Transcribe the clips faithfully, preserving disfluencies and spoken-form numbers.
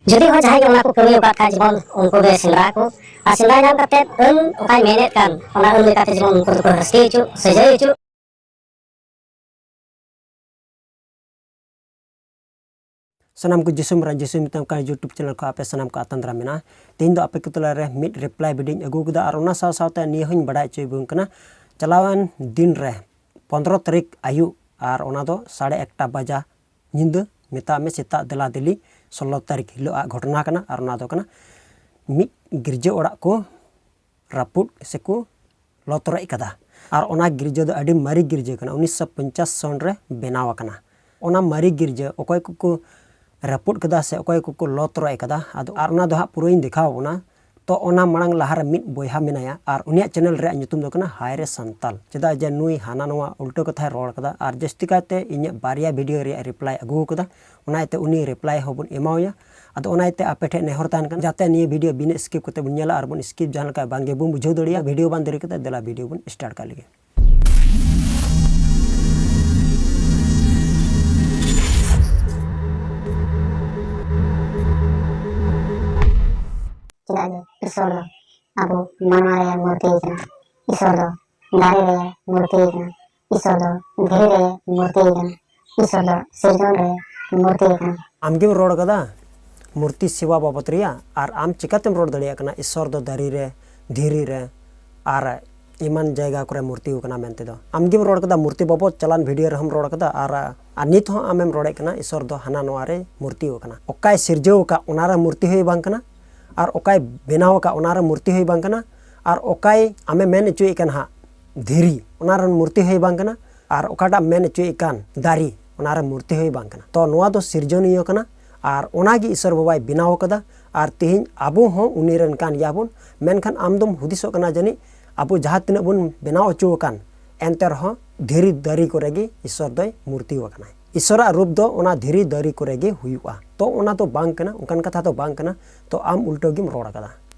ᱡᱩᱫᱤ ᱦᱚᱸ ᱡᱟᱦᱟᱸᱭ ᱜᱮ ᱚᱱᱟ ᱠᱚ ᱠᱟᱹᱢᱤ ᱟᱠᱟᱫ ᱠᱷᱟᱡ, ᱡᱮᱢᱚᱱ ᱩᱱᱠᱩ ᱜᱮ ᱥᱮᱸᱫᱽᱨᱟ ᱠᱚ, ᱟᱨ ᱥᱮᱸᱫᱽᱨᱟ ᱧᱟᱢ ᱠᱟᱛᱮᱫ ᱟᱹᱱ ᱚᱠᱟᱭ ᱢᱮᱱᱮᱫ ᱠᱟᱱ, ᱚᱱᱟ ᱟᱹᱱ ᱞᱮᱠᱟᱛᱮ ᱡᱮᱢᱚᱱ ᱩᱱᱠᱩ ᱫᱚᱠᱚ ᱨᱟᱹᱥᱠᱟᱹ ᱦᱚᱪᱚᱜ, ᱥᱟᱹᱡᱟᱹᱭ ᱦᱚᱪᱚᱜ᱾ ᱥᱟᱱᱟᱢ ᱠᱚ ᱡᱤᱥᱩᱢ ᱨᱟᱡᱽ ᱡᱤᱥᱩᱢ ᱢᱤᱫᱴᱟᱝ ᱠᱟᱱ YouTube channel ᱠᱷᱚᱱ ᱟᱯᱮ ᱥᱟᱱᱟᱢ ᱠᱚ ᱟᱛᱟᱝ ᱫᱟᱨᱟᱢ ᱢᱮᱱᱟᱜᱼᱟ᱾ ᱛᱮᱦᱮᱧ ᱫᱚ ᱟᱯᱮ ᱠᱚ ᱛᱟᱞᱟ ᱨᱮ ᱢᱤᱫ reply video ᱤᱧ ᱟᱹᱜᱩ ᱠᱟᱫᱟ, ᱟᱨ ᱚᱱᱟ ᱥᱟᱶ ᱥᱟᱶᱛᱮ ᱱᱤᱭᱟᱹ ᱦᱚᱸᱧ ᱵᱟᱰᱟᱭ ᱦᱚᱪᱚᱭ ᱵᱚᱱ ᱠᱟᱱᱟ, ᱪᱟᱞᱟᱣᱮᱱ ᱫᱤᱱ ᱨᱮ ᱯᱚᱱᱫᱽᱨᱚ ᱛᱟᱹᱨᱤᱠᱷ ᱟᱹᱭᱩᱵ, ᱟᱨ ᱚᱱᱟ ᱫᱚ ᱥᱟᱲᱮ ᱮᱠᱴᱟ ᱵᱟᱡᱟ ᱧᱤᱫᱟᱹ, ᱢᱮᱛᱟᱜ ᱢᱮ ᱥᱮᱛᱟᱜ ᱫᱮᱞᱟ ᱫᱮᱞᱤ ᱥᱳᱞᱞᱳ ᱛᱟᱹᱨᱤᱠᱷ ᱦᱤᱞᱳᱜ ᱟᱜ ᱜᱷᱚᱴᱚᱱᱟ ᱠᱟᱱᱟ᱾ ᱟᱨ ᱚᱱᱟ ᱫᱚ ᱠᱟᱱᱟ ᱢᱤᱫ ᱜᱤᱨᱡᱟᱹ ᱚᱲᱟᱜ ᱠᱚ ᱨᱟᱹᱯᱩᱫ ᱥᱮᱠᱚ ᱞᱚ ᱛᱚᱨᱚᱡ ᱠᱟᱫᱟ᱾ ᱟᱨ ᱚᱱᱟ ᱜᱤᱨᱡᱟᱹ ᱫᱚ ᱟᱹᱰᱤ ᱢᱟᱨᱮ ᱜᱤᱨᱡᱟᱹ ᱠᱟᱱᱟ, ᱩᱱᱤᱥᱥᱚ ᱯᱚᱧᱪᱟᱥ ᱥᱚᱱ ᱨᱮ ᱵᱮᱱᱟᱣ ᱟᱠᱟᱱᱟ᱾ ᱚᱱᱟ ᱢᱟᱨᱮ ᱜᱤᱨᱡᱟᱹ ᱚᱠᱚᱭ ᱠᱚᱠᱚ ᱨᱟᱹᱯᱩᱫ ᱠᱟᱫᱟ ᱥᱮ ᱚᱠᱚᱭ ᱠᱚᱠᱚ ᱞᱚ ᱛᱚᱨᱚᱡ ᱠᱟᱫᱟ, ᱟᱫᱚ ᱟᱨ ᱚᱱᱟ ᱫᱚ ᱦᱟᱸᱜ ᱯᱩᱨᱟᱹᱧ ᱫᱮᱠᱷᱟᱣ ᱟᱵᱚᱱᱟ᱾ ᱛᱚ ᱚᱱᱟ ᱢᱟᱲᱟᱝ ᱞᱟᱦᱟᱨᱮ ᱢᱤᱫ ᱵᱚᱭᱦᱟ ᱢᱮᱱᱟᱭᱟ, ᱟᱨ ᱩᱱᱤᱭᱟᱜ channel ᱨᱮᱭᱟᱜ ᱧᱩᱛᱩᱢ ᱫᱚ ᱠᱟᱱᱟ ᱦᱟᱭ ᱨᱮ ᱥᱟᱱᱛᱟᱞ᱾ ᱪᱮᱫᱟᱜ ᱡᱮ ᱱᱩᱭ ᱦᱟᱱᱟ ᱱᱚᱣᱟ ᱩᱞᱴᱟᱹ ᱠᱟᱛᱷᱟᱭ ᱨᱚᱲ ᱠᱟᱫᱟ, ᱟᱨ ᱡᱟᱹᱥᱛᱤ ᱠᱟᱭᱛᱮ ᱤᱧᱟᱹᱜ ᱵᱟᱨᱭᱟ video ᱨᱮᱭᱟᱜ reply ᱟᱹᱜᱩ ᱟᱠᱟᱫᱟ, ᱚᱱᱟ ᱤᱭᱟᱹᱛᱮ ᱩᱱᱤ reply ᱦᱚᱸᱵᱚᱱ ᱮᱢᱟᱣᱟᱭᱟ᱾ ᱟᱫᱚ ᱚᱱᱟ ᱤᱭᱟᱹᱛᱮ ᱟᱯᱮ ᱴᱷᱮᱱ ᱱᱮᱦᱚᱨ ᱛᱟᱦᱮᱱ ᱠᱟᱱᱟ, ᱡᱟᱛᱮ ᱱᱤᱭᱟᱹ video ᱵᱤᱱᱟᱹ skip ᱠᱟᱛᱮ ᱵᱚᱱ ᱧᱮᱞᱟ, ᱟᱨ ᱵᱚᱱ skip ᱡᱟᱦᱟᱸ ᱞᱮᱠᱟ ᱵᱟᱝ ᱜᱮᱵᱚᱱ ᱵᱩᱡᱷᱟᱹᱣ ᱫᱟᱲᱮᱭᱟᱜᱼᱟ᱾ Video ᱵᱟᱝ ᱫᱮᱨᱤ ᱠᱟᱛᱮ ᱫᱮᱞᱟ video ᱵᱚᱱ start ᱠᱟᱜ ᱞᱮᱜᱮ᱾ ᱪᱮᱫᱟᱜ ᱡᱮ ᱤᱥᱚᱨ ᱫᱚ ᱟᱵᱚ ᱢᱟᱱᱣᱟ ᱨᱮ ᱢᱩᱨᱛᱤ ᱠᱟᱱᱟ, ᱤᱥᱚᱨ ᱫᱚ ᱫᱟᱨᱮ ᱨᱮ ᱢᱩᱨᱛᱤ ᱠᱟᱱᱟ, ᱤᱥᱚᱨ ᱫᱚ ᱫᱷᱤᱨᱤ ᱨᱮ ᱢᱩᱨᱛᱤ ᱠᱟᱱᱟ, ᱤᱥᱚᱨ ᱫᱚ ᱥᱤᱨᱡᱚᱱ ᱨᱮ ᱢᱩᱨᱛᱤ ᱠᱟᱱᱟ᱾ ᱟᱢᱜᱮᱢ ᱨᱚᱲ ᱠᱟᱫᱟ ᱢᱩᱨᱛᱤ ᱥᱮᱵᱟ ᱵᱟᱵᱚᱛ ᱨᱮᱭᱟᱜ, ᱟᱨ ᱟᱢ ᱪᱤᱠᱟᱛᱮᱢ ᱨᱚᱲ ᱫᱟᱲᱮᱭᱟᱜ ᱠᱟᱱᱟ ᱤᱥᱚᱨ ᱫᱚ ᱫᱟᱨᱮ ᱨᱮ, ᱫᱷᱤᱨᱤ ᱨᱮ, ᱟᱨ ᱮᱢᱟᱱ ᱡᱟᱭᱜᱟ ᱠᱚᱨᱮ ᱢᱩᱨᱛᱤ ᱠᱟᱱᱟ ᱢᱮᱱᱛᱮ ᱫᱚ? ᱟᱢᱜᱮᱢ ᱨᱚᱲ ᱠᱟᱫᱟ ᱢᱩᱨᱛᱤ ᱵᱟᱵᱚᱛ, ᱪᱟᱞᱟᱱ video ᱨᱮᱦᱚᱸᱢ ᱨᱚᱲ ᱠᱟᱫᱟ, ᱟᱨ, ᱟᱨ ᱱᱤᱛ ᱦᱚᱸ ᱟᱢᱮᱢ ᱨᱚᱲᱮᱫ ᱠᱟᱱᱟ ᱤᱥᱚᱨ ᱫᱚ ᱦᱟᱱᱟ ᱱᱚᱣᱟ ᱨᱮ ᱢᱩᱨᱛᱤ ᱠᱟᱱᱟ᱾ ᱚᱠᱟᱭ ᱥᱤᱨᱡᱟᱹᱣ ᱟᱠᱟᱫ ᱚᱱᱟ ᱨᱮ ᱢᱩᱨᱛᱤ ᱦᱚᱸᱭ ᱵᱟᱝ ᱠᱟᱱᱟ, ᱟᱨ ᱚᱠᱟᱭ ᱵᱮᱱᱟᱣ ᱟᱠᱟᱫ ᱚᱱᱟ ᱨᱮ ᱢᱩᱨᱛᱤ ᱦᱚᱸᱭ ᱵᱟᱝ ᱠᱟᱱᱟ, ᱟᱨ ᱚᱠᱟᱭ ᱟᱢᱮ ᱢᱮᱱ ᱦᱚᱪᱚᱭᱮᱫ ᱠᱟᱱ ᱦᱟᱸᱜ ᱫᱷᱤᱨᱤ, ᱚᱱᱟ ᱨᱮᱱ ᱢᱩᱨᱛᱤ ᱦᱚᱸᱭ ᱵᱟᱝ ᱠᱟᱱᱟ, ᱟᱨ ᱚᱠᱟᱴᱟᱜ ᱢᱮᱱ ᱦᱚᱪᱚᱭᱮᱫ ᱠᱟᱱ ᱫᱟᱨᱮ, ᱚᱱᱟ ᱨᱮ ᱢᱩᱨᱛᱤ ᱦᱚᱸᱭ ᱵᱟᱝ ᱠᱟᱱᱟ᱾ ᱛᱚ ᱱᱚᱣᱟ ᱫᱚ ᱥᱤᱨᱡᱚᱱᱤᱭᱟᱹ ᱠᱟᱱᱟ, ᱟᱨ ᱚᱱᱟ ᱜᱮ ᱤᱥᱚᱨ ᱵᱟᱵᱟᱭ ᱵᱮᱱᱟᱣ ᱠᱟᱫᱟ, ᱟᱨ ᱛᱮᱦᱮᱧ ᱟᱵᱚ ᱦᱚᱸ ᱩᱱᱤ ᱨᱮᱱ ᱠᱟᱱ ᱜᱮᱭᱟ ᱵᱚᱱ᱾ ᱢᱮᱱᱠᱷᱟᱱ ᱟᱢ ᱫᱚᱢ ᱦᱩᱫᱤᱥᱚᱜ ᱠᱟᱱᱟ ᱡᱟᱹᱱᱤᱡ ᱟᱵᱚ ᱡᱟᱦᱟᱸ ᱛᱤᱱᱟᱹᱜ ᱵᱚᱱ ᱵᱮᱱᱟᱣ ᱦᱚᱪᱚ ᱟᱠᱟᱱ, ᱮᱱᱛᱮ ᱨᱮᱦᱚᱸ ᱫᱷᱤᱨᱤ ᱫᱟᱨᱮ ᱠᱚᱨᱮ ᱜᱮ ᱤᱥᱚᱨ ᱫᱚᱭ ᱢᱩᱨᱛᱤ ᱟᱠᱟᱱᱟᱭ᱾ ᱤᱥᱚᱨᱟᱜ ᱨᱩᱯ ᱫᱚ ᱚᱱᱟ ᱫᱷᱤᱨᱤ ᱫᱟᱨᱮ ᱠᱚᱨᱮ ᱜᱮ ᱦᱩᱭᱩᱜᱼᱟ᱾ ᱛᱚ ᱚᱱᱟ ᱫᱚ ᱵᱟᱝ ᱠᱟᱱᱟ, ᱚᱱᱠᱟᱱ ᱠᱟᱛᱷᱟ ᱫᱚ ᱵᱟᱝ ᱠᱟᱱᱟ᱾ ᱛᱚ ᱟᱢ ᱩᱞᱴᱟᱹ ᱜᱮᱢ ᱨᱚᱲ ᱟᱠᱟᱫᱟ᱾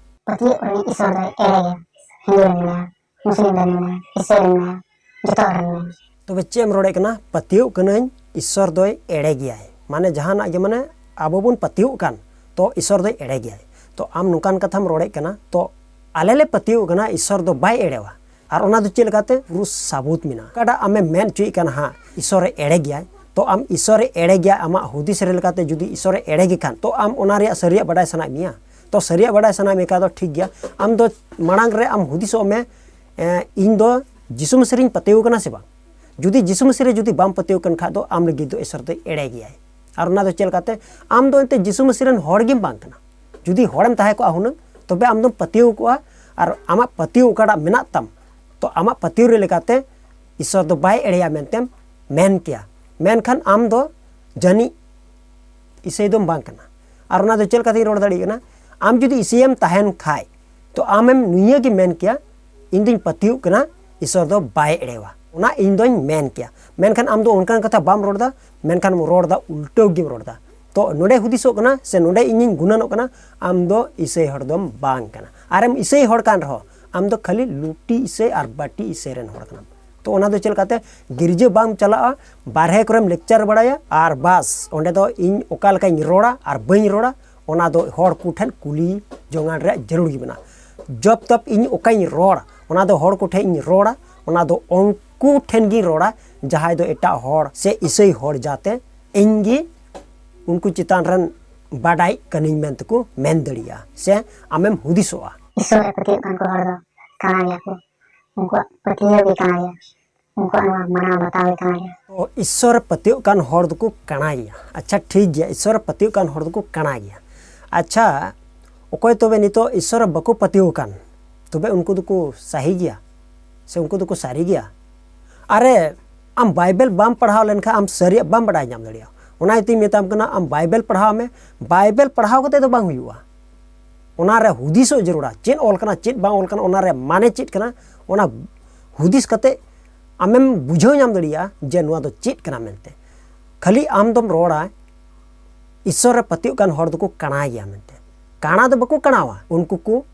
ᱯᱟᱹᱛᱭᱟᱹᱜ ᱠᱚᱨᱮ ᱤᱥᱚᱨ ᱫᱚᱭ ᱮᱲᱮᱭᱟ, ᱦᱤᱱᱫᱩ ᱨᱮ ᱢᱮᱱᱟᱭᱟ, ᱢᱩᱥᱞᱤᱢ ᱨᱮ ᱢᱮᱱᱟᱭᱟ, ᱠᱷᱨᱤᱥᱴᱟᱱ ᱨᱮ ᱢᱮᱱᱟᱭᱟ, ᱡᱚᱛᱚ ᱦᱚᱲ ᱨᱮ ᱢᱮᱱᱟᱭᱟ᱾ ᱛᱚᱵᱮ ᱪᱮᱫ ᱮᱢ ᱨᱚᱲᱮᱫ ᱠᱟᱱᱟ? ᱯᱟᱹᱛᱭᱟᱹᱜ ᱠᱟᱹᱱᱟᱹᱧ ᱤᱥᱚᱨ ᱫᱚᱭ ᱮᱲᱮ ᱜᱮᱭᱟᱭ, ᱢᱟᱱᱮ ᱡᱟᱦᱟᱱᱟᱜ ᱜᱮ, ᱢᱟᱱᱮ ᱟᱵᱚ ᱵᱚᱱ ᱯᱟᱹᱛᱭᱟᱹᱜ ᱠᱟᱱ, ᱛᱚ ᱤᱥᱚᱨ ᱫᱚᱭ ᱮᱲᱮ ᱜᱮᱭᱟᱭ᱾ ᱛᱚ ᱟᱢ ᱱᱚᱝᱠᱟᱱ ᱠᱟᱛᱷᱟᱢ ᱨᱚᱲᱮᱫ ᱠᱟᱱᱟ, ᱛᱚ ᱟᱞᱮ ᱞᱮ ᱯᱟᱹᱛᱭᱟᱹᱣ ᱠᱟᱱᱟ ᱤᱥᱚᱨ ᱫᱚ ᱵᱟᱭ ᱮᱲᱮᱣᱟ᱾ ᱟᱨ ᱚᱱᱟ ᱫᱚ ᱪᱮᱫ ᱞᱮᱠᱟᱛᱮ? ᱯᱩᱨᱟᱹ ᱥᱟᱵᱩᱛ ᱢᱮᱱᱟᱜᱼᱟ᱾ ᱚᱠᱟᱴᱟᱜ ᱟᱢᱮᱢ ᱢᱮᱱ ᱦᱚᱪᱚᱭᱮᱫ ᱠᱟᱱᱟ ᱦᱟᱸᱜ ᱤᱥᱚᱨᱮ ᱮᱲᱮ ᱜᱮᱭᱟᱭ, ᱛᱚ ᱟᱢ ᱤᱥᱚᱨᱮ ᱮᱲᱮ ᱜᱮᱭᱟ, ᱟᱢᱟᱜ ᱦᱩᱫᱤᱥ ᱨᱮ ᱞᱮᱠᱟᱛᱮ ᱡᱩᱫᱤ ᱤᱥᱚᱨᱮ ᱮᱲᱮ ᱜᱮ ᱠᱷᱟᱱ, ᱛᱚ ᱟᱢ ᱚᱱᱟ ᱨᱮᱭᱟᱜ ᱥᱟᱹᱨᱤᱭᱟᱜ ᱵᱟᱰᱟᱭ ᱥᱟᱱᱟᱭᱮᱫ ᱢᱮᱭᱟ᱾ ᱛᱚ ᱥᱟᱹᱨᱤᱭᱟᱜ ᱵᱟᱰᱟᱭ ᱥᱟᱱᱟᱭᱮᱫ ᱢᱮ ᱠᱷᱟᱱ ᱫᱚ ᱴᱷᱤᱠ ᱜᱮᱭᱟ, ᱟᱢ ᱫᱚ ᱢᱟᱲᱟᱝ ᱨᱮ ᱟᱢ ᱦᱩᱫᱤᱥᱚᱜ ᱢᱮ, ᱮᱸ, ᱤᱧ ᱫᱚ ᱡᱤᱥᱩ ᱢᱟᱹᱥᱤ ᱨᱮᱧ ᱯᱟᱹᱛᱭᱟᱹᱣ ᱠᱟᱱᱟ ᱥᱮ ᱵᱟᱝ? ᱡᱩᱫᱤ ᱡᱤᱥᱩ ᱢᱟᱹᱥᱤ ᱨᱮ ᱡᱩᱫᱤ ᱵᱟᱢ ᱯᱟᱹᱛᱭᱟᱹᱣ ᱠᱟᱱ ᱠᱷᱟᱡ ᱫᱚ ᱟᱢ ᱞᱟᱹᱜᱤᱫ ᱫᱚ ᱤᱥᱚᱨ ᱫᱚᱭ ᱮᱲᱮ ᱜᱮᱭᱟᱭ᱾ ᱟᱨ ᱚᱱᱟ ᱫᱚ ᱪᱮᱫ ᱞᱮᱠᱟᱛᱮ? ᱟᱢ ᱫᱚ ᱮᱱᱛᱮ ᱡᱤᱥᱩ ᱢᱟᱹᱥᱤ ᱨᱮᱱ ᱦᱚᱲ ᱜᱮᱢ ᱵᱟᱝ ᱠᱟᱱᱟ᱾ ᱡᱩᱫᱤ ᱦᱚᱲᱮᱢ ᱛᱟᱦᱮᱸ ᱠᱚᱜᱼᱟ ᱦᱩᱱᱟᱹᱝ, ᱛᱚᱵᱮ ᱟᱢ ᱫᱚᱢ ᱯᱟᱹᱛᱭᱟᱹᱣ ᱠᱚᱜᱼᱟ᱾ ᱟᱨ ᱟᱢᱟᱜ ᱯᱟᱹᱛᱭᱟᱹᱣ ᱚᱠᱟᱴᱟᱜ ᱢᱮᱱᱟᱜ ᱛᱟᱢ, ᱛᱚ ᱟᱢᱟᱜ ᱯᱟᱹᱛᱭᱟᱹᱣ ᱨᱮ ᱞᱮᱠᱟᱛᱮ ᱤᱥᱚᱨ ᱫᱚ ᱵᱟᱭ ᱮᱲᱮᱭᱟ ᱢᱮᱱᱛᱮᱢ ᱢᱮᱱ ᱠᱮᱭᱟ᱾ ᱢᱮᱱᱠᱷᱟᱱ ᱟᱢ ᱫᱚ ᱡᱟᱹᱱᱤᱡ ᱤᱥᱟᱹᱭ ᱫᱚᱢ ᱵᱟᱝ ᱠᱟᱱᱟ᱾ ᱟᱨ ᱚᱱᱟ ᱫᱚ ᱪᱮᱫ ᱞᱮᱠᱟᱛᱤᱧ ᱨᱚᱲ ᱫᱟᱲᱮᱭᱟᱜ ᱠᱟᱱᱟ? ᱟᱢ ᱡᱩᱫᱤ ᱤᱥᱟᱹᱭᱮᱢ ᱛᱟᱦᱮᱱ ᱠᱷᱟᱡ, ᱛᱚ ᱟᱢᱮᱢ ᱱᱤᱭᱟᱹ ᱜᱮ ᱢᱮᱱ ᱠᱮᱭᱟ, "ᱤᱧ ᱫᱚᱧ ᱯᱟᱹᱛᱭᱟᱹᱣ ᱠᱟᱱᱟ, ᱤᱥᱚᱨ ᱫᱚ ᱵᱟᱭ ᱮᱲᱮᱣᱟ", ᱚᱱᱟ ᱤᱧ ᱫᱚᱧ ᱢᱮᱱ ᱠᱮᱭᱟ᱾ ᱢᱮᱱᱠᱷᱟᱱ ᱟᱢ ᱫᱚ ᱚᱱᱠᱟᱱ ᱠᱟᱛᱷᱟ ᱵᱟᱢ ᱨᱚᱲ ᱮᱫᱟ, ᱢᱮᱱᱠᱷᱟᱱ ᱨᱚᱲ ᱮᱫᱟ, ᱩᱞᱴᱟᱹᱣ ᱜᱮᱢ ᱨᱚᱲ ᱮᱫᱟ᱾ ᱛᱚ ᱱᱚᱰᱮ ᱦᱩᱫᱤᱥᱚᱜ ᱠᱟᱱᱟ ᱥᱮ ᱱᱚᱰᱮ ᱤᱧᱤᱧ ᱜᱩᱱᱟᱹᱱᱚᱜ ᱠᱟᱱᱟ, ᱟᱢ ᱫᱚ ᱤᱥᱟᱹᱭ ᱦᱚᱲ ᱫᱚᱢ ᱵᱟᱝ ᱠᱟᱱᱟ᱾ ᱟᱨᱮᱢ ᱤᱥᱟᱹᱭ ᱦᱚᱲ ᱠᱟᱱ ᱨᱮᱦᱚᱸ, ᱟᱢ ᱫᱚ ᱠᱷᱟᱹᱞᱤ ᱞᱩᱴᱤ ᱤᱥᱟᱹᱭ ᱟᱨ ᱵᱟᱹᱴᱤ ᱤᱥᱟᱹᱭ ᱨᱮᱱ ᱦᱚᱲ ᱠᱟᱱᱟᱢ᱾ ᱛᱚ ᱚᱱᱟ ᱫᱚ ᱪᱮᱫ ᱞᱮᱠᱟᱛᱮ? ᱜᱤᱨᱡᱟᱹ ᱵᱟᱢ ᱪᱟᱞᱟᱜᱼᱟ, ᱵᱟᱨᱦᱮ ᱠᱚᱨᱮᱢ ᱞᱮᱠᱪᱟᱨ ᱵᱟᱲᱟᱭᱟ, ᱟᱨ ᱵᱟᱥ, ᱚᱸᱰᱮ ᱫᱚ ᱤᱧ ᱚᱠᱟ ᱞᱮᱠᱟᱧ ᱨᱚᱲᱟ ᱟᱨ ᱵᱟᱹᱧ ᱨᱚᱲᱟ, ᱚᱱᱟ ᱫᱚ ᱦᱚᱲ ᱠᱚᱴᱷᱮᱱ ᱠᱩᱞᱤ ᱡᱚᱝᱟᱱ ᱨᱮᱭᱟᱜ ᱡᱟᱹᱨᱩᱲ ᱜᱮ ᱢᱮᱱᱟᱜᱼᱟ᱾ ᱡᱚᱵ ᱛᱚᱵ ᱤᱧ ᱚᱠᱟᱧ ᱨᱚᱲᱟ, ᱚᱱᱟ ᱫᱚ ᱦᱚᱲ ᱠᱚᱴᱷᱮᱱ ᱤᱧ ᱨᱚᱲᱟ, ᱚᱱᱟ ᱫᱚ ᱩᱱᱠᱩ ᱴᱷᱮᱱ ᱜᱤᱧ ᱨᱚᱲᱟ, ᱡᱟᱦᱟᱸᱭ ᱫᱚ ᱮᱴᱟᱜ ᱦᱚᱲ ᱥᱮ ᱤᱥᱟᱹᱭ ᱦᱚᱲ, ᱡᱟᱛᱮ ᱤᱧ ᱜᱮ ᱩᱱᱠᱩ ᱪᱮᱛᱟᱱ ᱨᱮᱱ ᱵᱟᱰᱟᱭ ᱠᱟᱹᱱᱟᱹᱧ ᱢᱮᱱᱛᱮ ᱠᱚ ᱢᱮᱱ ᱫᱟᱲᱮᱭᱟᱜᱼᱟ ᱥᱮ ᱟᱢᱮᱢ ᱦᱩᱫᱤᱥᱚᱜᱼᱟ᱾ ᱤᱥᱚᱨ ᱨᱮ ᱯᱟᱹᱛᱭᱟᱹᱜ ᱠᱟᱱ ᱠᱚ ᱦᱚᱲ ᱫᱚ ᱠᱟᱬᱟ ᱜᱮᱭᱟ ᱠᱚ, ᱩᱱᱠᱩᱣᱟᱜ ᱯᱟᱹᱛᱭᱟᱹᱣ ᱜᱮ ᱠᱟᱬᱟ ᱜᱮᱭᱟ, ᱩᱱᱠᱩᱣᱟᱜ ᱱᱚᱣᱟ ᱢᱟᱱᱟᱣ ᱵᱟᱛᱟᱣ ᱜᱮ ᱠᱟᱬᱟ ᱜᱮᱭᱟ᱾ ᱛᱚ ᱤᱥᱚᱨ ᱨᱮ ᱯᱟᱹᱛᱭᱟᱹᱜ ᱠᱟᱱ ᱦᱚᱲ ᱫᱚᱠᱚ ᱠᱟᱬᱟ ᱜᱮᱭᱟ᱾ ᱟᱪᱪᱷᱟ, ᱴᱷᱤᱠ ᱜᱮᱭᱟ, ᱤᱥᱚᱨ ᱨᱮ ᱯᱟᱹᱛᱭᱟᱹᱜ ᱠᱟᱱ ᱦᱚᱲ ᱫᱚᱠᱚ ᱠᱟᱬᱟ ᱜᱮᱭᱟ᱾ ᱟᱪᱪᱷᱟ, ᱚᱠᱚᱭ ᱛᱚᱵᱮ ᱱᱤᱛᱚᱜ ᱤᱥᱚᱨ ᱨᱮ ᱵᱟᱠᱚ ᱯᱟᱹᱛᱭᱟᱹᱣ ᱠᱟᱱ, ᱛᱚᱵᱮ ᱩᱱᱠᱩ ᱫᱚᱠᱚ ᱥᱟᱹᱦᱤ ᱜᱮᱭᱟ ᱥᱮ ᱩᱱᱠᱩ ᱫᱚᱠᱚ ᱥᱟᱹᱨᱤ ᱜᱮᱭᱟ? ᱟᱨᱮ, ᱟᱢ ᱵᱟᱭᱵᱮᱞ ᱵᱟᱢ ᱯᱟᱲᱦᱟᱣ ᱞᱮᱱᱠᱷᱟᱱ ᱟᱢ ᱥᱟᱹᱨᱤᱭᱟᱜ ᱵᱟᱢ ᱵᱟᱰᱟᱭ ᱧᱟᱢ ᱫᱟᱲᱮᱭᱟᱜᱼᱟ᱾ ᱚᱱᱟ ᱤᱭᱟᱹᱛᱮᱧ ᱢᱮᱛᱟᱢ ᱠᱟᱱᱟ, ᱟᱢ ᱵᱟᱭᱵᱮᱞ ᱯᱟᱲᱦᱟᱣ ᱢᱮ᱾ ᱵᱟᱭᱵᱮᱞ ᱯᱟᱲᱦᱟᱣ ᱠᱟᱛᱮ ᱫᱚ ᱵᱟᱝ ᱦᱩᱭᱩᱜᱼᱟ, ᱚᱱᱟ ᱨᱮ ᱦᱩᱫᱤᱥᱚᱜ ᱡᱟᱹᱨᱩᱲᱟ, ᱪᱮᱫ ᱚᱞ ᱠᱟᱱᱟ, ᱪᱮᱫ ᱵᱟᱝ ᱚᱞ ᱠᱟᱱᱟ, ᱚᱱᱟ ᱨᱮ ᱢᱟᱱᱮ ᱪᱮᱫ ᱠᱟᱱᱟ, ᱚᱱᱟ ᱦᱩᱫᱤᱥ ᱠᱟᱛᱮ ᱟᱢᱮᱢ ᱵᱩᱡᱷᱟᱹᱣ ᱧᱟᱢ ᱫᱟᱲᱮᱭᱟᱜᱼᱟ ᱡᱮ ᱱᱚᱣᱟ ᱫᱚ ᱪᱮᱫ ᱠᱟᱱᱟ ᱢᱮᱱᱛᱮ᱾ ᱠᱷᱟᱹᱞᱤ ᱟᱢ ᱫᱚᱢ ᱨᱚᱲᱟ, ᱤᱥᱚᱨ ᱨᱮ ᱯᱟᱹᱛᱭᱟᱹᱜ ᱠᱟᱱ ᱦᱚᱲ ᱫᱚᱠᱚ ᱠᱟᱬᱟ ᱜᱮᱭᱟ ᱢᱮᱱᱛᱮ᱾ ᱠᱟᱬᱟ ᱫᱚ ᱵᱟᱠᱚ ᱠᱟᱬᱟᱣᱟ, ᱩᱱᱠᱩ ᱠᱚ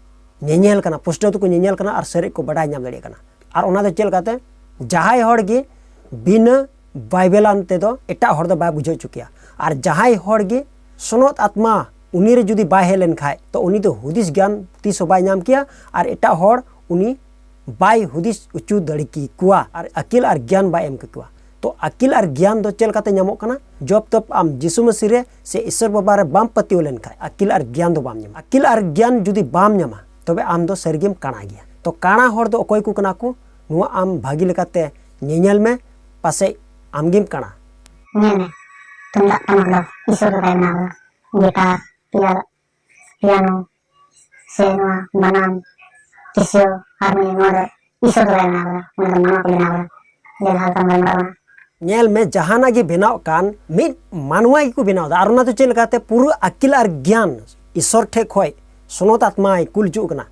ᱧᱮᱧᱮᱞ ᱠᱟᱱᱟ, ᱯᱩᱥᱴᱟᱹᱣ ᱛᱮᱠᱚ ᱧᱮᱧᱮᱞ ᱠᱟᱱᱟ ᱟᱨ ᱥᱟᱹᱨᱤ ᱠᱚ ᱵᱟᱰᱟᱭ ᱧᱟᱢ ᱫᱟᱲᱮᱭᱟᱜ ᱠᱟᱱᱟ᱾ ᱟᱨ ᱚᱱᱟ ᱫᱚ ᱪᱮᱫ ᱞᱮᱠᱟᱛᱮ? ᱡᱟᱦᱟᱸᱭ ᱦᱚᱲ ᱜᱮ ᱵᱤᱱᱟᱹ ᱵᱟᱭᱵᱮᱞᱟᱱ ᱛᱮᱫᱚ ᱮᱴᱟᱜ ᱦᱚᱲ ᱫᱚ ᱵᱟᱭ ᱵᱩᱡᱷᱟᱹᱣ ᱦᱚᱪᱚ ᱠᱮᱭᱟ᱾ ᱟᱨ ᱡᱟᱦᱟᱸᱭ ᱦᱚᱲ ᱜᱮ ᱥᱚᱱᱚᱛ ᱟᱛᱢᱟ ᱩᱱᱤ ᱨᱮ ᱡᱩᱫᱤ ᱵᱟᱭ ᱦᱮᱡ ᱞᱮᱱ ᱠᱷᱟᱡ, ᱛᱚ ᱩᱱᱤ ᱫᱚ ᱦᱩᱫᱤᱥ ᱜᱮᱭᱟᱱ ᱛᱤᱥ ᱦᱚᱸ ᱵᱟᱭ ᱧᱟᱢ ᱠᱮᱭᱟ ᱟᱨ ᱮᱴᱟᱜ ᱦᱚᱲ ᱩᱱᱤ ᱵᱟᱭ ᱦᱩᱫᱤᱥ ᱦᱚᱪᱚ ᱫᱟᱲᱮ ᱠᱮᱠᱚᱣᱟ ᱟᱨ ᱟᱹᱠᱤᱞ ᱟᱨ ᱜᱮᱭᱟᱱ ᱵᱟᱭ ᱮᱢ ᱠᱮᱠᱚᱣᱟ᱾ ᱛᱚ ᱟᱹᱠᱤᱞ ᱟᱨ ᱜᱮᱭᱟᱱ ᱫᱚ ᱪᱮᱫ ᱞᱮᱠᱟᱛᱮ ᱧᱟᱢᱚᱜ ᱠᱟᱱᱟ? ᱡᱚᱵ ᱛᱚᱵ ᱟᱢ ᱡᱤᱥᱩ ᱢᱟᱹᱥᱤ ᱨᱮ ᱥᱮ ᱤᱥᱥᱚᱨ ᱵᱟᱵᱟ ᱨᱮ ᱵᱟᱢ ᱯᱟᱹᱛᱭᱟᱹᱣ ᱞᱮᱱ ᱠᱷᱟᱡ, ᱟᱹᱠᱤᱞ ᱟᱨ ᱜᱮᱭᱟᱱ ᱫᱚ ᱵᱟᱢ ᱧᱟᱢᱟ᱾ ᱟᱹᱠᱤᱞ ᱟᱨ ᱜᱮᱭᱟᱱ ᱡᱩᱫᱤ ᱵᱟᱢ ᱧᱟᱢᱟ, ᱛᱚᱵᱮ ᱟᱢ ᱫᱚ ᱥᱟᱹᱨᱤᱜᱮᱢ ᱠᱟᱬᱟ ᱜᱮᱭᱟ᱾ ᱛᱚ ᱠᱟᱬᱟ ᱦᱚᱲ ᱫᱚ ᱚᱠᱚᱭ ᱠᱚ ᱠᱟᱱᱟ ᱠᱚ? ᱱᱚᱣᱟ ᱟᱢ ᱵᱷᱟᱹᱜᱤ ᱞᱮᱠᱟᱛᱮ ᱧᱮᱧᱮᱞ ᱢᱮ, ᱯᱟᱥᱮᱡ ᱟᱢᱜᱮᱢ ᱠᱟᱬᱟ᱾ ᱧᱮᱞ ᱢᱮ, ᱛᱩᱢᱫᱟᱜ ᱴᱟᱢᱟᱠ ᱫᱚ ᱤᱥᱥᱚᱨ ᱵᱟᱵᱟᱭ ᱵᱮᱱᱟᱣ ᱠᱟᱫᱟ᱾ ᱜᱤᱴᱟᱨ, ᱯᱤᱭᱟ-, ᱯᱤᱭᱟᱱᱳ, ᱥᱮ ᱱᱚᱣᱟ ᱵᱟᱱᱟᱢ, ᱠᱮᱥᱤᱭᱳ, ᱦᱟᱨᱢᱳᱱᱤᱭᱟᱢ, ᱱᱚᱣᱟ ᱫᱚ ᱤᱥᱥᱚᱨ ᱵᱟᱵᱟᱭ ᱵᱮᱱᱟᱣ ᱠᱟᱫᱟ, ᱚᱱᱟ ᱫᱚ ᱢᱟᱱᱣᱟ ᱠᱚ ᱵᱮᱱᱟᱣ ᱠᱟᱫᱟ᱾ ᱡᱮ ᱡᱟᱦᱟᱸ ᱞᱮᱠᱟᱢ ᱜᱟᱞᱢᱟᱨᱟᱣ ᱠᱟᱱᱟ᱾ ᱧᱮᱞ ᱢᱮ, ᱡᱟᱦᱟᱱᱟᱜ ᱜᱮ ᱵᱮᱱᱟᱣ ᱠᱟᱱ, ᱢᱤᱫ ᱢᱟᱱᱣᱟ ᱜᱮᱠᱚ ᱵᱮᱱᱟᱣ ᱮᱫᱟ᱾ ᱟᱨ ᱚᱱᱟ ᱫᱚ ᱪᱮᱫ ᱞᱮᱠᱟᱛᱮ? ᱯᱩᱨᱟᱹ ᱟᱹᱠᱤᱞ ᱟᱨ ᱜᱮᱭᱟᱱ ᱤᱥᱥᱚᱨ ᱴᱷᱮᱡ ᱠᱷᱚᱡ ᱥᱚᱱᱚᱛ ᱟᱛᱢᱟᱭ ᱠᱩᱞ ᱦᱚᱪᱚ ᱠᱟᱱᱟ᱾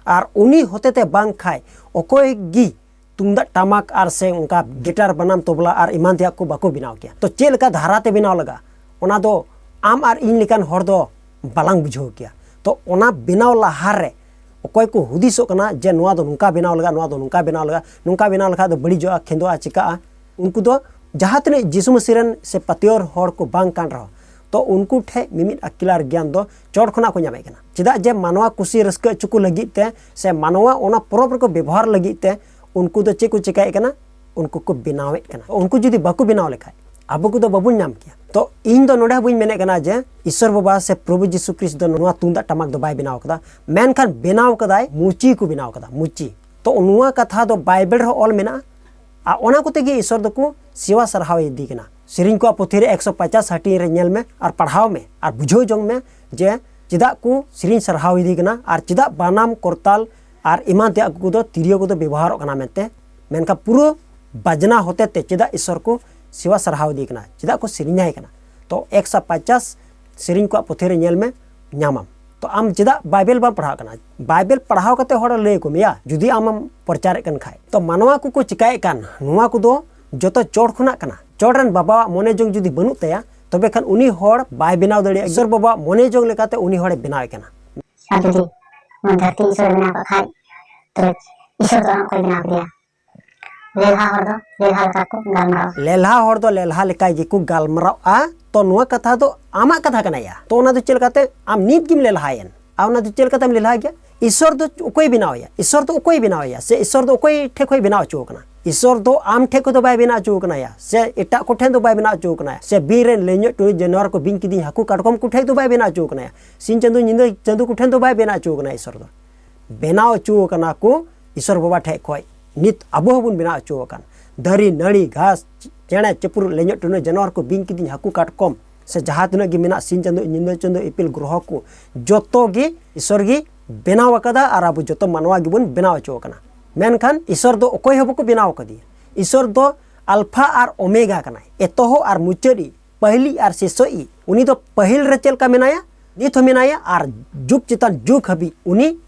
ᱟᱨ ᱩᱱᱤ ᱦᱚᱛᱮᱛᱮ ᱵᱟᱝ ᱠᱷᱟᱡ ᱚᱠᱚᱭ ᱜᱮ ᱛᱩᱢᱫᱟᱜ ᱴᱟᱢᱟᱠ ᱟᱨ ᱥᱮ ᱚᱱᱠᱟ ᱜᱤᱴᱟᱨ, ᱵᱟᱱᱟᱢ, ᱛᱚᱵᱞᱟ ᱟᱨ ᱮᱢᱟᱱ ᱛᱮᱭᱟᱜ ᱠᱚ ᱵᱟᱠᱚ ᱵᱮᱱᱟᱣ ᱠᱮᱭᱟ᱾ ᱛᱚ ᱪᱮᱫ ᱞᱮᱠᱟ ᱫᱷᱟᱨᱟᱛᱮ ᱵᱮᱱᱟᱣ ᱞᱟᱜᱟᱜᱼᱟ, ᱚᱱᱟ ᱫᱚ ᱟᱢ ᱟᱨ ᱤᱧ ᱞᱮᱠᱟᱱ ᱦᱚᱲ ᱫᱚ ᱵᱟᱞᱟᱝ ᱵᱩᱡᱷᱟᱹᱣ ᱠᱮᱭᱟ᱾ ᱛᱚ ᱚᱱᱟ ᱵᱮᱱᱟᱣ ᱞᱟᱦᱟᱨᱮ ᱚᱠᱚᱭ ᱠᱚ ᱦᱩᱫᱤᱥᱚᱜ ᱠᱟᱱᱟ ᱡᱮ ᱱᱚᱣᱟ ᱫᱚ ᱱᱚᱝᱠᱟ ᱵᱮᱱᱟᱣ ᱞᱟᱜᱟᱜᱼᱟ, ᱱᱚᱣᱟ ᱫᱚ ᱱᱚᱝᱠᱟ ᱵᱮᱱᱟᱣ ᱞᱟᱜᱟᱜᱼᱟ, ᱱᱚᱝᱠᱟ ᱵᱮᱱᱟᱣ ᱞᱮᱠᱷᱟᱡ ᱫᱚ ᱵᱟᱹᱲᱤᱡᱚᱜᱼᱟ, ᱠᱷᱮᱸᱫᱚᱜᱼᱟ, ᱪᱤᱠᱟᱹᱜᱼᱟ, ᱩᱱᱠᱩ ᱫᱚ ᱡᱟᱦᱟᱸ ᱛᱤᱱᱟᱹᱜ ᱡᱤᱥᱩ ᱢᱟᱹᱥᱤ ᱨᱮᱱ ᱥᱮ ᱯᱟᱹᱛᱭᱟᱹᱣ ᱦᱚᱲ ᱠᱚ ᱵᱟᱝ ᱠᱟᱱ ᱨᱮᱦᱚᱸ, ᱛᱚ ᱩᱱᱠᱩ ᱴᱷᱮᱡ ᱢᱤᱢᱤᱫ ᱟᱹᱠᱤᱞ ᱟᱨ ᱜᱮᱭᱟᱱ ᱫᱚ ᱪᱚᱴ ᱠᱷᱚᱱᱟᱜ ᱠᱚ ᱧᱟᱢᱮᱫ ᱠᱟᱱᱟ᱾ ᱪᱮᱫᱟᱜ ᱡᱮ ᱢᱟᱱᱣᱟ ᱠᱩᱥᱤ ᱨᱟᱹᱥᱠᱟᱹ ᱦᱚᱪᱚ ᱠᱚ ᱞᱟᱹᱜᱤᱫ ᱛᱮ ᱥᱮ ᱢᱟᱱᱣᱟ ᱚᱱᱟ ᱯᱚᱨᱚᱵᱽ ᱨᱮᱠᱚ ᱵᱮᱵᱚᱦᱟᱨ ᱞᱟᱹᱜᱤᱫ ᱛᱮ ᱩᱱᱠᱩ ᱫᱚ ᱪᱮᱫ ᱠᱚ ᱪᱮᱠᱟᱭᱮᱫ ᱠᱟᱱᱟ? ᱩᱱᱠᱩ ᱠᱚ ᱵᱮᱱᱟᱣᱮᱫ ᱠᱟᱱᱟ᱾ ᱩᱱᱠᱩ ᱡᱩᱫᱤ ᱵᱟᱠᱚ ᱵᱮᱱᱟᱣ ᱞᱮᱠᱷᱟᱡ, ᱟᱵᱚ ᱠᱚᱫᱚ ᱵᱟᱵᱚᱱ ᱧᱟᱢ ᱠᱮᱭᱟ᱾ ᱛᱚ ᱤᱧ ᱫᱚ ᱱᱚᱰᱮ ᱦᱚᱸ ᱵᱟᱹᱧ ᱢᱮᱱᱮᱫ ᱠᱟᱱᱟ ᱡᱮ ᱤᱥᱥᱚᱨ ᱵᱟᱵᱟ ᱥᱮ ᱯᱨᱚᱵᱷᱩ ᱡᱤᱥᱩ ᱠᱷᱨᱤᱥᱴ ᱫᱚ ᱱᱚᱣᱟ ᱛᱩᱢᱫᱟᱜ ᱴᱟᱢᱟᱠ ᱫᱚ ᱵᱟᱭ ᱵᱮᱱᱟᱣ ᱠᱟᱫᱟ, ᱢᱮᱱᱠᱷᱟᱱ ᱵᱮᱱᱟᱣ ᱠᱟᱫᱟᱭ, ᱢᱩᱪᱤ ᱠᱚ ᱵᱮᱱᱟᱣ ᱠᱟᱫᱟ, ᱢᱩᱪᱤ᱾ ᱛᱚ ᱱᱚᱣᱟ ᱠᱟᱛᱷᱟ ᱫᱚ ᱵᱟᱭᱵᱮᱞ ᱨᱮᱦᱚᱸ ᱚᱞ ᱢᱮᱱᱟᱜᱼᱟ᱾ ᱟᱨ ᱚᱱᱟ ᱠᱚᱛᱮ ᱜᱮ ᱤᱥᱥᱚᱨ ᱫᱚᱠᱚ ᱥᱮᱣᱟ ᱥᱟᱨᱦᱟᱣ ᱤᱫᱤ ᱠᱟᱱᱟ᱾ ᱥᱮᱨᱮᱧ ᱠᱚᱣᱟᱜ ᱯᱩᱛᱷᱤ ᱨᱮ ᱮᱠᱥᱚ ᱯᱚᱪᱟᱥ ᱦᱟᱹᱴᱤᱧ ᱨᱮ ᱧᱮᱞ ᱢᱮ ᱟᱨ ᱯᱟᱲᱦᱟᱣ ᱢᱮ ᱟᱨ ᱵᱩᱡᱷᱟᱹᱣ ᱡᱚᱝ ᱢᱮ ᱡᱮ ᱪᱮᱫᱟᱜ ᱠᱚ ᱥᱮᱨᱮᱧ ᱥᱟᱨᱦᱟᱣ ᱤᱫᱤ ᱠᱟᱱᱟ ᱟᱨ ᱪᱮᱫᱟᱜ ᱵᱟᱱᱟᱢ, ᱠᱚᱨᱛᱟᱞ ᱟᱨ ᱮᱢᱟᱱ ᱛᱮᱭᱟᱜ ᱠᱚᱫᱚ, ᱛᱤᱨᱭᱳ ᱠᱚᱫᱚ ᱵᱮᱵᱚᱦᱟᱨᱚᱜ ᱠᱟᱱᱟ ᱢᱮᱱᱛᱮ᱾ ᱢᱮᱱᱠᱷᱟᱱ ᱯᱩᱨᱟᱹ ᱵᱟᱡᱽᱱᱟ ᱦᱚᱛᱮ ᱛᱮ ᱪᱮᱫᱟᱜ ᱤᱥᱥᱚᱨ ᱠᱚ ᱥᱮᱣᱟ ᱥᱟᱨᱦᱟᱣ ᱤᱫᱤ ᱠᱟᱱᱟ, ᱪᱮᱫᱟᱜ ᱠᱚ ᱥᱮᱨᱮᱧᱟᱭ ᱠᱟᱱᱟ? ᱛᱚ ᱮᱠᱥᱚ ᱯᱚᱪᱟᱥ ᱥᱮᱨᱮᱧ ᱠᱚᱣᱟᱜ ᱯᱩᱛᱷᱤ ᱨᱮ ᱧᱮᱞ ᱢᱮ, ᱧᱟᱢᱟᱢ᱾ ᱛᱚ ᱟᱢ ᱪᱮᱫᱟᱜ ᱵᱟᱭᱵᱮᱞ ᱵᱟᱢ ᱯᱟᱲᱦᱟᱜ ᱠᱟᱱᱟ? ᱵᱟᱭᱵᱮᱞ ᱯᱟᱲᱦᱟᱣ ᱠᱟᱛᱮ ᱦᱚᱲ ᱞᱟᱹᱭ ᱟᱠᱚ ᱢᱮᱭᱟ, ᱡᱩᱫᱤ ᱟᱢᱮᱢ ᱯᱨᱚᱪᱟᱨᱮᱫ ᱠᱟᱱ ᱠᱷᱟᱡ᱾ ᱛᱚ ᱢᱟᱱᱣᱟ ᱠᱚᱠᱚ ᱪᱤᱠᱟᱭᱮᱫ ᱠᱟᱱ, ᱱᱚᱣᱟ ᱠᱚᱫᱚ ᱡᱚᱛᱚ ᱪᱚᱴ ᱠᱷᱚᱱᱟᱜ ᱠᱟᱱᱟ᱾ ᱪᱚᱴ ᱨᱮᱱ ᱵᱟᱵᱟᱣᱟᱜ ᱢᱚᱱᱮ ᱡᱚᱝ ᱡᱩᱫᱤ ᱵᱟᱹᱱᱩᱜ ᱛᱟᱭᱟ, ᱛᱚᱵᱮ ᱠᱷᱟᱱ ᱩᱱᱤ ᱦᱚᱲ ᱵᱟᱭ ᱵᱮᱱᱟᱣ ᱫᱟᱲᱮᱭᱟᱜᱼᱟ᱾ ᱤᱥᱥᱚᱨ ᱵᱟᱵᱟᱣᱟᱜ ᱢᱚᱱᱮ ᱡᱚᱝ ᱞᱮᱠᱟᱛᱮ ᱩᱱᱤ ᱦᱚᱲᱮ ᱵᱮᱱᱟᱣᱮ ᱠᱟᱱᱟ᱾ ᱟᱨ ᱡᱩᱫᱤ ᱱᱚᱣᱟ ᱫᱷᱟᱹᱨᱛᱤ ᱤᱥᱥᱚᱨᱮ ᱵᱮᱱᱟᱣ ᱠᱟᱜ ᱠᱷᱟᱡ, ᱛᱚᱵᱮ ᱤᱥᱥᱚᱨ ᱫᱚ ᱚᱱᱟ ᱚᱠᱚᱭ ᱵᱮᱱᱟᱣ ᱠᱮᱫᱮᱭᱟ? ᱞᱮᱞᱦᱟ ᱦᱚᱲ ᱫᱚ ᱞᱮᱞᱦᱟ ᱞᱮᱠᱟ ᱠᱚ ᱜᱟᱞᱢᱟᱨᱟᱣᱟ᱾ ᱞᱮᱞᱦᱟ ᱦᱚᱲ ᱫᱚ ᱞᱮᱞᱦᱟ ᱞᱮᱠᱟ ᱜᱮᱠᱚ ᱜᱟᱞᱢᱟᱨᱟᱜᱼᱟ᱾ ᱛᱚ ᱱᱚᱣᱟ ᱠᱟᱛᱷᱟ ᱫᱚ ᱟᱢᱟᱜ ᱠᱟᱛᱷᱟ ᱠᱟᱱᱟ ᱭᱟ᱾ ᱛᱚ ᱚᱱᱟ ᱫᱚ ᱪᱮᱫ ᱞᱮᱠᱟᱛᱮ ᱟᱢ ᱱᱤᱛ ᱜᱮᱢ ᱞᱮᱞᱦᱟᱭᱮᱱ? ᱟᱨ ᱚᱱᱟ ᱫᱚ ᱪᱮᱫ ᱞᱮᱠᱟᱛᱮᱢ ᱞᱮᱞᱦᱟ ᱜᱮᱭᱟ? ᱤᱥᱚᱨ ᱫᱚ ᱚᱠᱚᱭ ᱵᱮᱱᱟᱣ ᱮᱭᱟ? ᱤᱥᱚᱨ ᱫᱚ ᱚᱠᱚᱭ ᱵᱮᱱᱟᱣ ᱮᱭᱟ? ᱥᱮ ᱤᱥᱚᱨ ᱫᱚ ᱚᱠᱚᱭ ᱴᱷᱮᱱ ᱠᱷᱚᱱ ᱵᱮᱱᱟᱣ ᱦᱚᱪᱚ ᱟᱠᱟᱱᱟ? ᱤᱥᱚᱨ ᱫᱚ ᱟᱢ ᱴᱷᱮᱱ ᱠᱷᱚᱱ ᱫᱚ ᱵᱟᱭ ᱵᱮᱱᱟᱣ ᱦᱚᱪᱚ ᱟᱠᱟᱱᱟ ᱭᱟ, ᱥᱮ ᱮᱴᱟᱜ ᱠᱚ ᱴᱷᱮᱱ ᱫᱚ ᱵᱟᱭ ᱵᱮᱱᱟᱣ ᱦᱚᱪᱚ ᱟᱠᱟᱱᱟ ᱭᱟ, ᱥᱮ ᱵᱤᱨ ᱨᱮᱱ ᱞᱮᱧᱚᱜ ᱴᱩᱱᱩ ᱡᱟᱱᱣᱟᱨ ᱠᱚ, ᱵᱤᱧ ᱠᱤᱫᱤᱧ ᱦᱟᱹᱠᱩ ᱠᱟᱴᱠᱚᱢ ᱠᱚ ᱴᱷᱮᱱ ᱫᱚ ᱵᱟᱭ ᱵᱮᱱᱟᱣ ᱦᱚᱪᱚ ᱟᱠᱟᱱᱟ ᱭᱟ, ᱥᱤᱧ ᱪᱟᱸᱫᱚ ᱧᱤᱫᱟᱹ ᱪᱟᱸᱫᱚ ᱠᱚ ᱴᱷᱮᱱ ᱫᱚ ᱵᱟᱭ ᱵᱮᱱᱟᱣ ᱦᱚᱪᱚ ᱟᱠᱟᱱᱟ ᱤᱥᱚᱨ ᱫᱚ᱾ ᱵᱮᱱᱟᱣ ᱦᱚᱪᱚ ᱟᱠᱟᱱᱟ ᱠᱚ ᱤᱥᱚᱨ ᱵᱟᱵᱟ ᱴᱷᱮᱡ ᱠᱷᱚᱡ᱾ ᱱᱤᱛ ᱟᱵᱚ ᱦᱚᱸᱵᱚᱱ ᱵᱮᱱᱟᱣ ᱦᱚᱪᱚ ᱟᱠᱟᱱ᱾ ᱫᱟᱨᱮ, ᱱᱟᱹᱲᱤ, ᱜᱷᱟᱥ, ᱪᱮᱬᱮ, ᱪᱤᱯᱨᱩ, ᱞᱮᱧᱚᱜ ᱴᱩᱱᱟᱹ ᱡᱟᱱᱣᱟᱨ ᱠᱚ, ᱵᱤᱧ ᱠᱤᱫᱤᱧ, ᱦᱟᱹᱠᱩ, ᱠᱟᱴᱠᱚᱢ, ᱥᱮ ᱡᱟᱦᱟᱸ ᱛᱤᱱᱟᱹᱜ ᱜᱮ ᱢᱮᱱᱟᱜ ᱥᱤᱧ ᱪᱟᱸᱫᱚ, ᱧᱤᱫᱟᱹ ᱪᱟᱸᱫᱚ, ᱤᱯᱤᱞ ᱜᱨᱚᱦᱚ ᱠᱚ, ᱡᱚᱛᱚ ᱜᱮ ᱤᱥᱚᱨ ᱜᱮ ᱵᱮᱱᱟᱣ ᱟᱠᱟᱫᱟ ᱟᱨ ᱟᱵᱚ ᱡᱚᱛᱚ ᱢᱟᱱᱣᱟ ᱜᱮᱵᱚᱱ ᱵᱮᱱᱟᱣ ᱦᱚᱪᱚ ᱟᱠᱟᱱᱟ᱾ ᱢᱮᱱᱠᱷᱟᱱ ᱤᱥᱚᱨ ᱫᱚ ᱚᱠᱚᱭ ᱦᱚᱸ ᱵᱟᱠᱚ ᱵᱮᱱᱟᱣ ᱟᱠᱟᱫᱮᱭᱟ᱾ ᱤᱥᱚᱨ ᱫᱚ ᱟᱞᱯᱷᱟ ᱟᱨ ᱳᱢᱮᱜᱟ ᱠᱟᱱᱟᱭ, ᱮᱛᱚᱦᱚᱵ ᱟᱨ ᱢᱩᱪᱟᱹᱫ ᱤᱡ, ᱯᱟᱹᱦᱤᱞᱤᱡ ᱟᱨ ᱥᱮᱥᱚᱜ ᱤᱡ᱾ ᱩᱱᱤ ᱫᱚ ᱯᱟᱹᱦᱤᱞ ᱨᱮ ᱪᱮᱫ ᱞᱮᱠᱟ ᱢᱮᱱᱟᱭᱟ, ᱱᱤᱛ ᱦᱚᱸ ᱢᱮᱱᱟᱭᱟ ᱟᱨ ᱡᱩᱜᱽ ᱪᱮᱛᱟᱱ ᱡᱩᱜᱽ ᱦᱟᱹᱵᱤᱡ ᱩᱱᱤ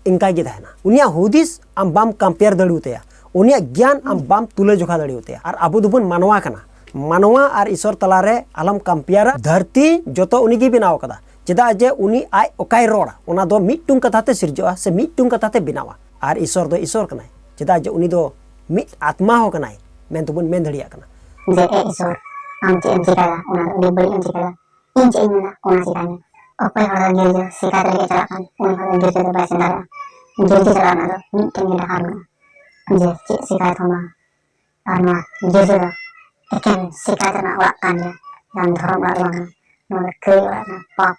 ᱤᱱᱠᱟ ᱜᱮ ᱛᱟᱦᱮᱱᱟ᱾ ᱩᱱᱤᱭᱟᱜ ᱦᱩᱫᱤᱥ ᱟᱢ ᱵᱟᱢ ᱠᱚᱢᱯᱮᱭᱟᱨ ᱫᱟᱲᱮᱭᱟᱛᱟᱭᱟ, ᱩᱱᱤᱭᱟᱜ ᱜᱮᱭᱟᱱ ᱟᱢ ᱵᱟᱢ ᱛᱩᱞᱟᱹ ᱡᱚᱠᱷᱟ ᱫᱟᱲᱮᱭᱟᱛᱟᱭᱟ᱾ ᱟᱨ ᱟᱵᱚ ᱫᱚᱵᱚᱱ ᱢᱟᱱᱣᱟ ᱠᱟᱱᱟ, ᱢᱟᱱᱣᱟ ᱟᱨ ᱤᱥᱚᱨ ᱛᱟᱞᱟᱨᱮ ᱟᱞᱚᱢ ᱠᱚᱢᱯᱮᱭᱟᱨᱟ᱾ ᱫᱷᱟᱹᱨᱛᱤ ᱡᱚᱛᱚ ᱩᱱᱤ ᱜᱮ ᱵᱮᱱᱟᱣ ᱟᱠᱟᱫᱟ, ᱪᱮᱫᱟᱜ ᱡᱮ ᱩᱱᱤ ᱟᱡ ᱚᱠᱟᱭ ᱨᱚᱲᱟ ᱚᱱᱟ ᱫᱚ ᱢᱤᱫᱴᱩᱝ ᱠᱟᱛᱷᱟ ᱛᱮ ᱥᱤᱨᱡᱟᱹᱜᱼᱟ ᱥᱮ ᱢᱤᱫᱴᱩᱝ ᱠᱟᱛᱷᱟ ᱛᱮ ᱵᱮᱱᱟᱣᱟ᱾ ᱟᱨ ᱤᱥᱚᱨ ᱫᱚ ᱤᱥᱚᱨ ᱠᱟᱱᱟᱭ, ᱪᱮᱫᱟᱜ ᱡᱮ ᱩᱱᱤ ᱫᱚ ᱢᱤᱫ ᱟᱛᱢᱟ ᱦᱚᱸ ᱠᱟᱱᱟᱭ ᱢᱮᱱᱛᱮ ᱵᱚᱱ ᱢᱮᱱ ᱫᱟᱲᱮᱭᱟᱜ ᱠᱟᱱᱟ᱾ ᱡᱮ, "ᱮ ᱤᱥᱚᱨ, ᱟᱢ ᱪᱮᱫ ᱮᱢ ᱪᱤᱠᱟᱭᱟ? ᱚᱱᱟ ᱫᱚ ᱟᱹᱰᱤ ᱵᱟᱹᱲᱤᱡ ᱮᱢ ᱪᱤᱠᱟᱭᱟ᱾ ᱤᱧ ᱪᱮᱫ ᱤᱧ ᱢᱮᱱᱟ, ᱚᱱᱟ ᱪᱤᱠᱟᱭ ᱢᱮ᱾" ᱚᱠᱚᱭ ᱦᱚᱲ ᱫᱚ ᱜᱤᱨᱡᱟᱹ ᱥᱤᱠᱟᱭᱟᱛ ᱞᱟᱹᱜᱤᱫ ᱮ ᱪᱟᱞᱟᱜ ᱠᱷᱟᱱ, ᱩᱱᱤ ᱦᱚᱲ ᱫᱚ ᱜᱤᱨᱡᱟᱹ ᱫᱚ ᱵᱟᱭ ᱥᱮᱱ ᱫᱟᱲᱮᱭᱟᱜᱼᱟ᱾ ᱜᱤᱨᱡᱟᱹ ᱪᱟᱞᱟᱜ ᱨᱮᱱᱟᱜ ᱫᱚ ᱢᱤᱫᱴᱮᱱ ᱜᱮ ᱰᱟᱦᱟᱨ ᱢᱮᱱᱟᱜᱼᱟ, ᱡᱮ ᱪᱮᱫ ᱥᱤᱠᱟᱭᱟᱛ ᱦᱚᱸ ᱵᱟᱝ᱾ ᱟᱨ ᱱᱚᱣᱟ ᱜᱤᱨᱡᱟᱹ ᱫᱚ ᱮᱠᱮᱱ ᱥᱤᱠᱟᱭᱟᱛ ᱨᱮᱱᱟᱜ ᱚᱲᱟᱜ ᱠᱟᱱ ᱜᱮᱭᱟ, ᱡᱟᱦᱟᱸ ᱫᱷᱚᱨᱚᱢ ᱚᱲᱟᱜ ᱫᱚ ᱵᱟᱝ ᱠᱟᱱᱟ᱾ ᱱᱚᱣᱟ ᱫᱚ ᱠᱟᱹᱭ ᱚᱲᱟᱜ ᱠᱟᱱᱟ, ᱯᱟᱯ᱾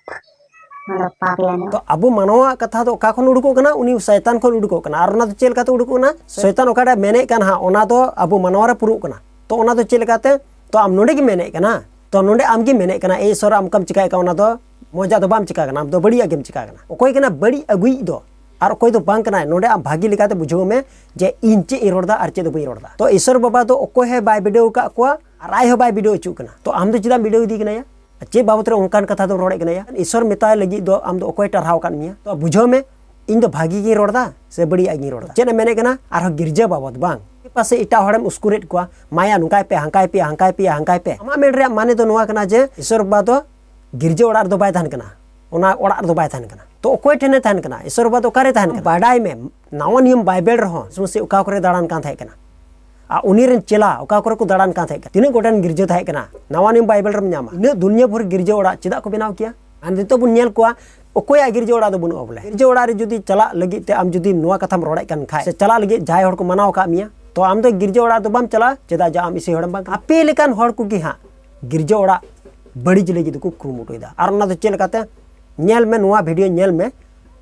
ᱱᱚᱣᱟ ᱫᱚ ᱯᱟᱯ ᱜᱮᱭᱟ᱾ ᱛᱚ ᱟᱵᱚ ᱢᱟᱱᱣᱟᱣᱟᱜ ᱠᱟᱛᱷᱟ ᱫᱚ ᱚᱠᱟ ᱠᱷᱚᱱ ᱩᱰᱩᱠᱚᱜ ᱠᱟᱱᱟ? ᱩᱱᱤ ᱥᱚᱭᱛᱟᱱ ᱠᱷᱚᱱ ᱩᱰᱩᱠᱚᱜ ᱠᱟᱱᱟ᱾ ᱟᱨ ᱚᱱᱟ ᱫᱚ ᱪᱮᱫ ᱞᱮᱠᱟᱛᱮ ᱩᱰᱩᱠᱚᱜ ᱠᱟᱱᱟ? ᱥᱚᱭᱛᱟᱱ ᱚᱠᱟᱴᱟᱜ ᱢᱮᱱᱮᱫ ᱠᱟᱱ ᱦᱟᱸᱜ, ᱚᱱᱟ ᱫᱚ ᱟᱵᱚ ᱢᱟᱱᱣᱟ ᱨᱮ ᱯᱩᱨᱩᱜ ᱠᱟᱱᱟ᱾ ᱛᱚ ᱚᱱᱟ ᱫᱚ ᱪᱮᱫ ᱞᱮᱠᱟᱛᱮ? ᱛᱚ ᱟᱢ ᱱᱚᱰᱮ ᱜᱮ ᱢᱮᱱᱮᱫ ᱠᱟᱱᱟ, ᱛᱚ ᱱᱚᱰᱮ ᱟᱢ ᱜᱮ ᱢᱮᱱᱮᱫ ᱠᱟᱱᱟ, "ᱮᱭ ᱤᱥᱚᱨ, ᱟᱢ ᱚᱠᱟᱢ ᱪᱤᱠᱟᱭᱮᱫ ᱠᱟᱱᱟ, ᱚᱱᱟ ᱫᱚ ᱢᱚᱡᱟᱜ ᱫᱚ ᱵᱟᱢ ᱪᱤᱠᱟ ᱠᱟᱱᱟ, ᱟᱢ ᱫᱚ ᱵᱟᱹᱲᱤᱡᱟᱜ ᱜᱮᱢ ᱪᱤᱠᱟ ᱠᱟᱱᱟ᱾" ᱚᱠᱚᱭ ᱠᱟᱱᱟ ᱵᱟᱹᱲᱤᱡ ᱟᱹᱜᱩᱭᱤᱡ ᱫᱚ? ᱟᱨ ᱚᱠᱚᱭ ᱫᱚ ᱵᱟᱝ ᱠᱟᱱᱟᱭ? ᱱᱚᱰᱮ ᱟᱢ ᱵᱷᱟᱜᱤ ᱞᱮᱠᱟᱛᱮ ᱵᱩᱡᱷᱟᱹᱣ ᱢᱮ ᱡᱮ ᱤᱧ ᱪᱮᱫ ᱤᱧ ᱨᱚᱲ ᱮᱫᱟ ᱟᱨ ᱪᱮᱫ ᱫᱚ ᱵᱟᱹᱧ ᱨᱚᱲ ᱮᱫᱟ᱾ ᱛᱚ ᱤᱥᱚᱨ ᱵᱟᱵᱟ ᱫᱚ ᱚᱠᱚᱭ ᱦᱚᱸ ᱵᱟᱭ ᱵᱤᱰᱟᱹᱣ ᱟᱠᱟᱫ ᱠᱚᱣᱟ ᱟᱨ ᱟᱡ ᱦᱚᱸ ᱵᱟᱭ ᱵᱤᱰᱟᱹᱣ ᱦᱚᱪᱚᱜ ᱠᱟᱱᱟ᱾ ᱛᱚ ᱟᱢ ᱫᱚ ᱪᱮᱫᱟᱜ ᱮᱢ ᱵᱤᱰᱟᱹᱣ ᱤᱫᱤ ᱠᱟᱱᱟ ᱭᱟ? ᱪᱮᱫ ᱵᱟᱵᱚᱛ ᱨᱮ ᱚᱱᱠᱟᱱ ᱠᱟᱛᱷᱟ ᱫᱚᱢ ᱨᱚᱲᱮᱫ ᱠᱟᱱᱟ ᱭᱟ? ᱤᱥᱚᱨ ᱢᱮᱛᱟᱭ ᱞᱟᱹᱜᱤᱫ ᱫᱚ ᱟᱢ ᱫᱚ ᱚᱠᱚᱭ ᱴᱟᱨᱦᱟᱣ ᱟᱠᱟᱫ ᱢᱮᱭᱟ? ᱛᱚ ᱵᱩᱡᱷᱟᱹᱣ ᱢᱮ, ᱤᱧ ᱫᱚ ᱵᱷᱟᱜᱤ ᱜᱤᱧ ᱨᱚᱲ ᱮᱫᱟ ᱥᱮ ᱵᱟᱹᱲᱤᱡᱟᱜ ᱜᱤᱧ ᱨᱚᱲ ᱮᱫᱟ? ᱪᱮᱫ ᱮᱢ ᱢᱮᱱᱮᱫ ᱠᱟᱱᱟ? ᱟᱨᱦᱚᱸ ᱜᱤᱨᱡᱟᱹ ᱵᱟᱵᱚᱛ ᱵᱟᱝ? ᱯᱟᱥᱮ ᱮᱴᱟᱜ ᱦᱚᱲᱮᱢ ᱩᱥᱠᱩᱨᱮᱫ ᱠᱚᱣᱟ, ᱢᱟᱭᱟ ᱱᱚᱝᱠᱟᱭ ᱯᱮ, ᱦᱟᱝᱠᱟᱭ ᱯᱮ, ᱦᱟᱝᱠᱟᱭ ᱯᱮ, ᱦᱟᱝᱠᱟᱭ ᱯᱮ᱾ ᱟᱢᱟᱜ ᱢᱮᱱ ᱨᱮᱭᱟᱜ ᱢᱟᱱᱮ ᱫᱚ ᱱᱚᱣᱟ ᱠᱟᱱᱟ ᱡᱮ ᱤᱥᱚᱨ ᱵᱟᱵᱟ ᱫᱚ ᱜᱤᱨᱡᱟᱹ ᱚᱲᱟᱜ ᱨᱮᱫᱚ ᱵᱟᱭ ᱛᱟᱦᱮᱱ ᱠᱟᱱᱟ, ᱚᱱᱟ ᱚᱲᱟᱜ ᱨᱮᱫᱚ ᱵᱟᱭ ᱛᱟᱦᱮᱱ ᱠᱟᱱᱟ᱾ ᱛᱚ ᱚᱠᱚᱭ ᱴᱷᱮᱱᱮ ᱛᱟᱦᱮᱱ ᱠᱟᱱᱟ? ᱤᱥᱚᱨ ᱵᱟᱵᱟ ᱫᱚ ᱚᱠᱟᱨᱮ ᱛᱟᱦᱮᱱ ᱠᱟᱱᱟ? ᱵᱟᱰᱟᱭ ᱢᱮ, ᱱᱟᱣᱟ ᱱᱤᱭᱚᱢ ᱵᱟᱭᱵᱮᱞ ᱨᱮᱦᱚᱸ ᱡᱤᱥᱩ ᱢᱟᱹᱥᱤ ᱚᱠᱟ ᱠᱚᱨᱮ ᱫᱟᱬᱟᱱ ᱠᱟᱱ ᱛᱟᱦᱮᱸ ᱠᱟᱱᱟ? ᱟᱨ ᱩᱱᱤ ᱨᱮᱱ ᱪᱮᱞᱟ ᱚᱠᱟ ᱠᱚᱨᱮ ᱠᱚ ᱫᱟᱬᱟᱱ ᱠᱟᱱ ᱛᱟᱦᱮᱸ ᱠᱟᱱᱟ, ᱛᱤᱱᱟᱹᱜ ᱜᱚᱴᱮᱱ ᱜᱤᱨᱡᱟᱹ ᱛᱟᱦᱮᱸ ᱠᱟᱱᱟ, ᱱᱟᱣᱟ ᱱᱤᱭᱚᱢ ᱵᱟᱭᱵᱮᱞ ᱨᱮᱢ ᱧᱟᱢᱟ᱾ ᱤᱱᱟᱹᱜ ᱫᱩᱱᱤᱭᱟᱹ ᱵᱷᱳᱨ ᱜᱤᱨᱡᱟᱹ ᱚᱲᱟᱜ ᱪᱮᱫᱟᱜ ᱠᱚ ᱵᱮᱱᱟᱣ ᱠᱮᱭᱟ? ᱟᱨ ᱱᱤᱛᱚᱜ ᱵᱚᱱ ᱧᱮᱞ ᱠᱚᱣᱟ, ᱚᱠᱚᱭᱟᱜ ᱜᱤᱨᱡᱟᱹ ᱚᱲᱟᱜ ᱫᱚ ᱵᱟᱹᱱᱩᱜᱼᱟ ᱵᱚᱞᱮ᱾ ᱜᱤᱨᱡᱟᱹ ᱚᱲᱟᱜ ᱨᱮ ᱡᱩᱫᱤ ᱪᱟᱞᱟᱜ ᱞᱟᱹᱜᱤᱫ ᱛᱮ ᱟᱢ ᱡᱩᱫᱤ ᱱᱚᱣᱟ ᱠᱟᱛᱷᱟᱢ ᱨᱚᱲᱮᱫ ᱠᱟᱱ ᱠᱷᱟᱡ, ᱥᱮ ᱪᱟᱞᱟᱜ ᱞᱟᱹᱜᱤᱫ ᱡᱟᱦᱟᱸᱭ ᱦᱚᱲ ᱠᱚ ᱢᱟᱱᱟᱣ ᱟᱠᱟᱫ ᱢᱮᱭᱟ, ᱛᱚ ᱟᱢ ᱫᱚ ᱜᱤᱨᱡᱟᱹ ᱚᱲᱟᱜ ᱫᱚ ᱵᱟᱢ ᱪᱟᱞᱟᱜᱼᱟ᱾ ᱪᱮᱫᱟᱜ ᱡᱮ ᱟᱢ ᱤᱥᱟᱹᱭ ᱦᱚᱲᱮᱢ ᱵᱟᱝ ᱠᱟᱱᱟ᱾ ᱟᱯᱮ ᱞᱮᱠᱟᱱ ᱦᱚᱲ ᱠᱚᱜᱮ ᱦᱟᱸᱜ ᱜᱤᱨᱡᱟᱹ ᱚᱲᱟᱜ ᱵᱟᱹᱲᱤᱡ ᱞᱟᱹᱜᱤᱫ ᱫᱚᱠᱚ ᱠᱩᱨᱩᱢᱩᱴᱩᱭᱮᱫᱟ᱾ ᱟᱨ ᱚᱱᱟ ᱫᱚ ᱪᱮᱫ ᱞᱮᱠᱟᱛᱮ? ᱧᱮᱞ ᱢᱮ, ᱱᱚᱣᱟ ᱵᱷᱤᱰᱤᱭᱳ ᱧᱮᱞ ᱢᱮ,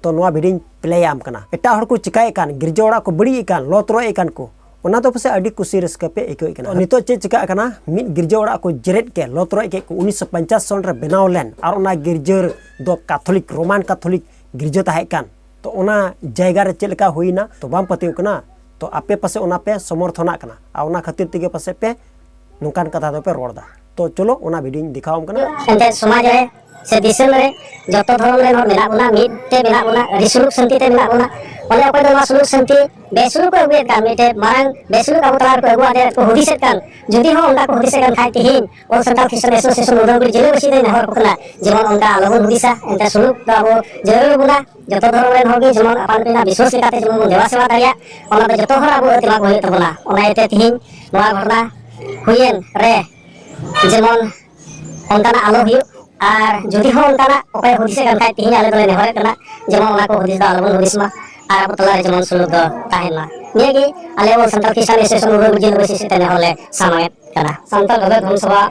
ᱛᱚ ᱱᱚᱣᱟ ᱵᱷᱤᱰᱤᱭᱳᱧ ᱯᱞᱮᱭᱟᱢ ᱠᱟᱱᱟ᱾ ᱮᱴᱟᱜ ᱦᱚᱲ ᱠᱚ ᱪᱤᱠᱟᱹᱭᱮᱫ ᱠᱟᱱ, ᱜᱤᱨᱡᱟᱹ ᱚᱲᱟᱜ ᱠᱚ ᱵᱟᱹᱲᱤᱡ ᱮᱫ ᱠᱟᱱ, ᱞᱚ ᱛᱚᱨᱚᱡ ᱮᱫ ᱠᱟᱱ ᱠᱚ, ᱚᱱᱟ ᱫᱚ ᱯᱟᱥᱮᱡ ᱟᱹᱰᱤ ᱠᱩᱥᱤ ᱨᱟᱹᱥᱠᱟᱹ ᱯᱮ ᱟᱹᱭᱠᱟᱹᱣᱮᱫ ᱠᱟᱱᱟ᱾ ᱱᱤᱛᱚᱜ ᱪᱮᱫ ᱪᱤᱠᱟᱹᱜ ᱠᱟᱱᱟ? ᱢᱤᱫ ᱜᱤᱨᱡᱟᱹ ᱚᱲᱟᱜ ᱠᱚ ᱡᱮᱨᱮᱫ ᱠᱮᱫ, ᱞᱚ ᱛᱚᱨᱚᱡ ᱠᱮᱫ ᱠᱚ, ᱩᱱᱤᱥᱥᱚ ᱯᱚᱧᱪᱟᱥ ᱥᱚᱱ ᱨᱮ ᱵᱮᱱᱟᱣ ᱞᱮᱱ, ᱟᱨ ᱚᱱᱟ ᱜᱤᱨᱡᱟᱹ ᱫᱚ ᱠᱟᱛᱷᱚᱞᱤᱠ, ᱨᱳᱢᱟᱱ ᱠᱟᱛᱷᱚᱞᱤᱠ ᱜᱤᱨᱡᱟᱹ ᱛᱟᱦᱮᱸ ᱠᱟᱱ᱾ ᱛᱚ ᱚᱱᱟ ᱡᱟᱭᱜᱟ ᱨᱮ ᱪᱮᱫ ᱞᱮᱠᱟ ᱦᱩᱭᱱᱟ? ᱛᱚ ᱵᱟᱢ ᱯᱟᱹᱛᱭᱟᱹᱣ ᱠᱟᱱᱟ? ᱛᱚ ᱟᱯᱮ ᱯᱟᱥᱮᱡ ᱚᱱᱟ ᱯᱮ ᱥᱚᱢᱚᱨᱛᱷᱚᱱᱟᱜ ᱠᱟᱱᱟ, ᱟᱨ ᱚᱱᱟ ᱠᱷᱟᱹᱛᱤᱨ ᱛᱮᱜᱮ ᱯᱟᱥᱮᱡ ᱯᱮ ᱱᱚᱝᱠᱟᱱ ᱠᱟᱛᱷᱟ ᱫᱚᱯᱮ ᱨᱚᱲ ᱮᱫᱟ᱾ ᱛᱚ ᱪᱚᱞᱚ ᱚᱱᱟ ᱵᱷᱤᱰᱤᱭᱳᱧ ᱫᱮᱠᱷᱟᱣᱟᱢ ᱠᱟᱱᱟ᱾ ᱮᱱᱛᱮ ᱥᱚᱢᱟᱡᱽ ᱨᱮ ᱥᱮ ᱫᱤᱥᱚᱢ ᱨᱮ ᱡᱚᱛᱚ ᱫᱷᱚᱨᱚᱢ ᱨᱮᱱ ᱦᱚᱲ ᱢᱮᱱᱟᱜ ᱵᱚᱱᱟ, ᱢᱤᱫ ᱛᱮ ᱢᱮᱱᱟᱜ ᱵᱚᱱᱟ, ᱟᱹᱰᱤ ᱥᱩᱞᱩᱠ ᱥᱟᱱᱛᱤ ᱛᱮ ᱢᱮᱱᱟᱜ ᱵᱚᱱᱟ᱾ ᱚᱱᱮ ᱚᱠᱚᱭ ᱫᱚ ᱱᱚᱣᱟ ᱥᱩᱞᱩᱠ ᱥᱟᱱᱛᱤ ᱵᱮᱥᱩᱞᱩᱠ ᱠᱚ ᱟᱹᱜᱩᱭᱮᱫ ᱠᱟᱱ, ᱢᱤᱫᱴᱮᱡ ᱢᱟᱨᱟᱝ ᱵᱮᱥᱩᱞᱩᱠ ᱟᱵᱚ ᱛᱟᱞᱟ ᱨᱮᱠᱚ ᱟᱹᱜᱩ ᱟᱫᱮ ᱠᱚ ᱦᱩᱫᱤᱥᱮᱫ ᱠᱟᱱ, ᱡᱩᱫᱤ ᱦᱚᱸ ᱚᱱᱠᱟ ᱠᱚ ᱦᱩᱫᱤᱥᱮᱫ ᱠᱟᱱ ᱠᱷᱟᱡ, ᱛᱤᱦᱤᱧ All Santal Christian Association ᱩᱫᱷᱟᱹᱨ ᱡᱮᱞᱟᱹᱵᱟᱹᱥᱤ ᱫᱚᱧ ᱱᱮᱦᱚᱨ ᱟᱠᱚ ᱠᱟᱱᱟ, ᱡᱮᱢᱚᱱ ᱚᱱᱠᱟ ᱟᱞᱚᱵᱚᱱ ᱦᱩᱫᱤᱥᱟ᱾ ᱮᱱᱛᱮ ᱥᱩᱞᱩᱠ ᱫᱚ ᱟᱵᱚ ᱡᱟᱹᱨᱩᱲ ᱵᱚᱱᱟ, ᱡᱚᱛᱚ ᱫᱷᱚᱨᱚᱢ ᱨᱮᱱ ᱦᱚᱲ ᱜᱮ ᱡᱮᱢᱚᱱ ᱟᱯᱟᱱ ᱟᱹᱯᱤᱱᱟᱜ ᱵᱤᱥᱣᱟᱥ ᱞᱮᱠᱟᱛᱮ ᱡᱮᱢᱚᱱ ᱵᱚᱱ ᱫᱮᱵᱟ ᱥᱮᱵᱟ ᱫᱟᱲᱮᱭᱟᱜ, ᱚᱱᱟ ᱫᱚ ᱡᱚᱛᱚ ᱦᱚᱲ ᱟᱵᱚ ᱟᱹᱛᱤᱢᱟ ᱠᱚ ᱦᱩᱭᱩᱜ ᱛᱟᱵᱚᱱᱟ᱾ ᱚᱱᱟ ᱤᱭᱟᱹᱛᱮ ᱛᱤᱦᱤᱧ ᱱᱚᱣᱟ ᱜᱷᱚᱴᱚᱱᱟ ᱦᱩᱭᱮᱱ ᱨᱮ ᱡᱮᱢᱚᱱ ᱚᱱᱠᱟᱱᱟᱜ ᱟᱞᱚ ᱦᱩᱭᱩᱜ, ᱟᱨ ᱡᱩᱫᱤ ᱦᱚᱸ ᱚᱱᱠᱟᱱᱟᱜ ᱚᱠᱚᱭ ᱦᱩᱫᱤᱥᱮᱫ ᱠᱟᱱ ᱠᱷᱟᱡ, ᱛᱤᱦᱤᱧ ᱟᱞᱮ ᱫᱚᱞᱮ ᱱᱮᱦᱚᱨᱮᱫ ᱠᱟᱱᱟ ᱡᱮᱢᱚᱱ ᱚᱱᱟ ᱠᱚ ᱦᱩᱫᱤᱥ ᱫᱚ ᱟᱞᱚᱵᱚᱱ ᱦᱩᱫᱤᱥ ᱢᱟ, ᱟᱨ ᱟᱵᱚ ᱛᱟᱞᱟᱨᱮ ᱡᱮᱢᱚᱱ ᱥᱩᱞᱩᱠ ᱫᱚ ᱛᱟᱦᱮᱱ ᱢᱟ᱾ ᱱᱤᱭᱟᱹ ᱜᱮ ᱟᱞᱮ ᱟᱵᱚ ᱥᱟᱱᱛᱟᱲ ᱠᱷᱨᱤᱥᱴᱟᱱ ᱮᱥᱳᱥᱤᱭᱮᱥᱚᱱ ᱩᱫᱷᱟᱹᱨ ᱡᱮᱞᱟᱹᱵᱟᱹᱥᱤ ᱥᱮᱫ ᱛᱮ ᱱᱮᱦᱚᱨ ᱞᱮ ᱥᱟᱢᱟᱝᱮᱫ ᱠᱟᱱᱟ᱾ ᱥᱟᱱᱛᱟᱲ ᱜᱟᱫᱚᱭ ᱫᱷᱚᱨᱚᱢ ᱥᱚᱵᱷᱟ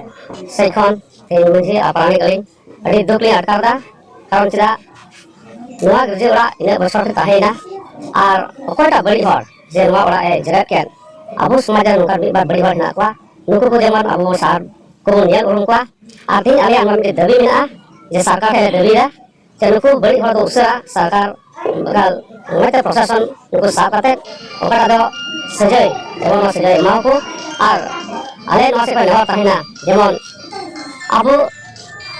ᱥᱮᱫ ᱠᱷᱚᱱ ᱛᱮᱦᱮᱧ ᱢᱟᱹᱡᱷᱤ ᱟᱨ ᱯᱟᱨᱟᱱᱤᱠ ᱟᱹᱞᱤᱧ ᱟᱹᱰᱤ ᱫᱩᱠ ᱞᱤᱧ ᱟᱴᱠᱟᱨ ᱮᱫᱟ᱾ ᱠᱟᱨᱚᱱ ᱪᱮᱫᱟᱜ ᱱᱚᱣᱟ ᱜᱤᱨᱡᱟᱹ ᱚᱲᱟᱜ ᱤᱱᱟᱹᱜ ᱵᱚᱪᱷᱚᱨ ᱨᱮ ᱛᱟᱦᱮᱸᱭᱮᱱᱟ, ᱟᱨ ᱚᱠᱚᱭᱴᱟᱜ ᱵᱟᱹᱲᱤᱡ ᱦᱚᱲ ᱡᱮ ᱱᱚᱣᱟ ᱚᱲᱟᱜ ᱮ ᱡᱮᱨᱮᱫ ᱠᱮᱫ, ᱟᱵᱚ ᱥᱚᱢᱟᱡᱽ ᱨᱮ ᱱᱚᱝᱠᱟᱱ ᱢᱤᱫ ᱵᱟᱨ ᱵᱟᱹᱲᱤᱡ ᱦᱚᱲ ᱦᱮᱱᱟᱜ ᱠᱚᱣᱟ, ᱱᱩᱠᱩ ᱠᱚ ᱡᱮᱢᱚᱱ ᱟᱵᱚ ᱥᱟᱨ ᱠᱚᱵᱚᱱ ᱧᱮᱞ ᱩᱨᱩᱢ ᱠᱚᱣᱟ᱾ ᱟᱨ ᱛᱮᱦᱮᱧ ᱟᱞᱮᱭᱟᱜ ᱱᱚᱣᱟ ᱢᱤᱫᱴᱮᱱ ᱫᱟᱹᱵᱤ ᱢᱮᱱᱟᱜᱼᱟ ᱡᱮ ᱥᱚᱨᱠᱟᱨ ᱴᱷᱮᱱ ᱞᱮ ᱫᱟᱹᱵᱤᱭᱮᱫᱟ ᱡᱮ ᱱᱩᱠᱩ ᱵᱟᱹᱲᱤᱡ ᱦᱚᱲ ᱫᱚ ᱩᱥᱟᱹᱨᱟ ᱥᱚᱨᱠᱟᱨ ᱚᱱᱠᱟ ᱢᱚᱡᱽ ᱛᱮ ᱯᱨᱚᱥᱟᱥᱚᱱ ᱱᱩᱠᱩ ᱥᱟᱵ ᱠᱟᱛᱮ ᱚᱠᱟᱴᱟᱜ ᱫᱚ ᱥᱟᱹᱡᱟᱹᱭ, ᱡᱮᱢᱚᱱ ᱱᱚᱣᱟ ᱥᱟᱹᱡᱟᱹᱭ ᱮᱢᱟᱣᱟᱠᱚ᱾ ᱟᱨ ᱟᱞᱮ ᱱᱚᱣᱟ ᱥᱮᱫ ᱠᱷᱚᱱ ᱱᱮᱦᱚᱨ ᱛᱟᱦᱮᱱᱟ ᱡᱮᱢᱚᱱ ᱟᱵᱚ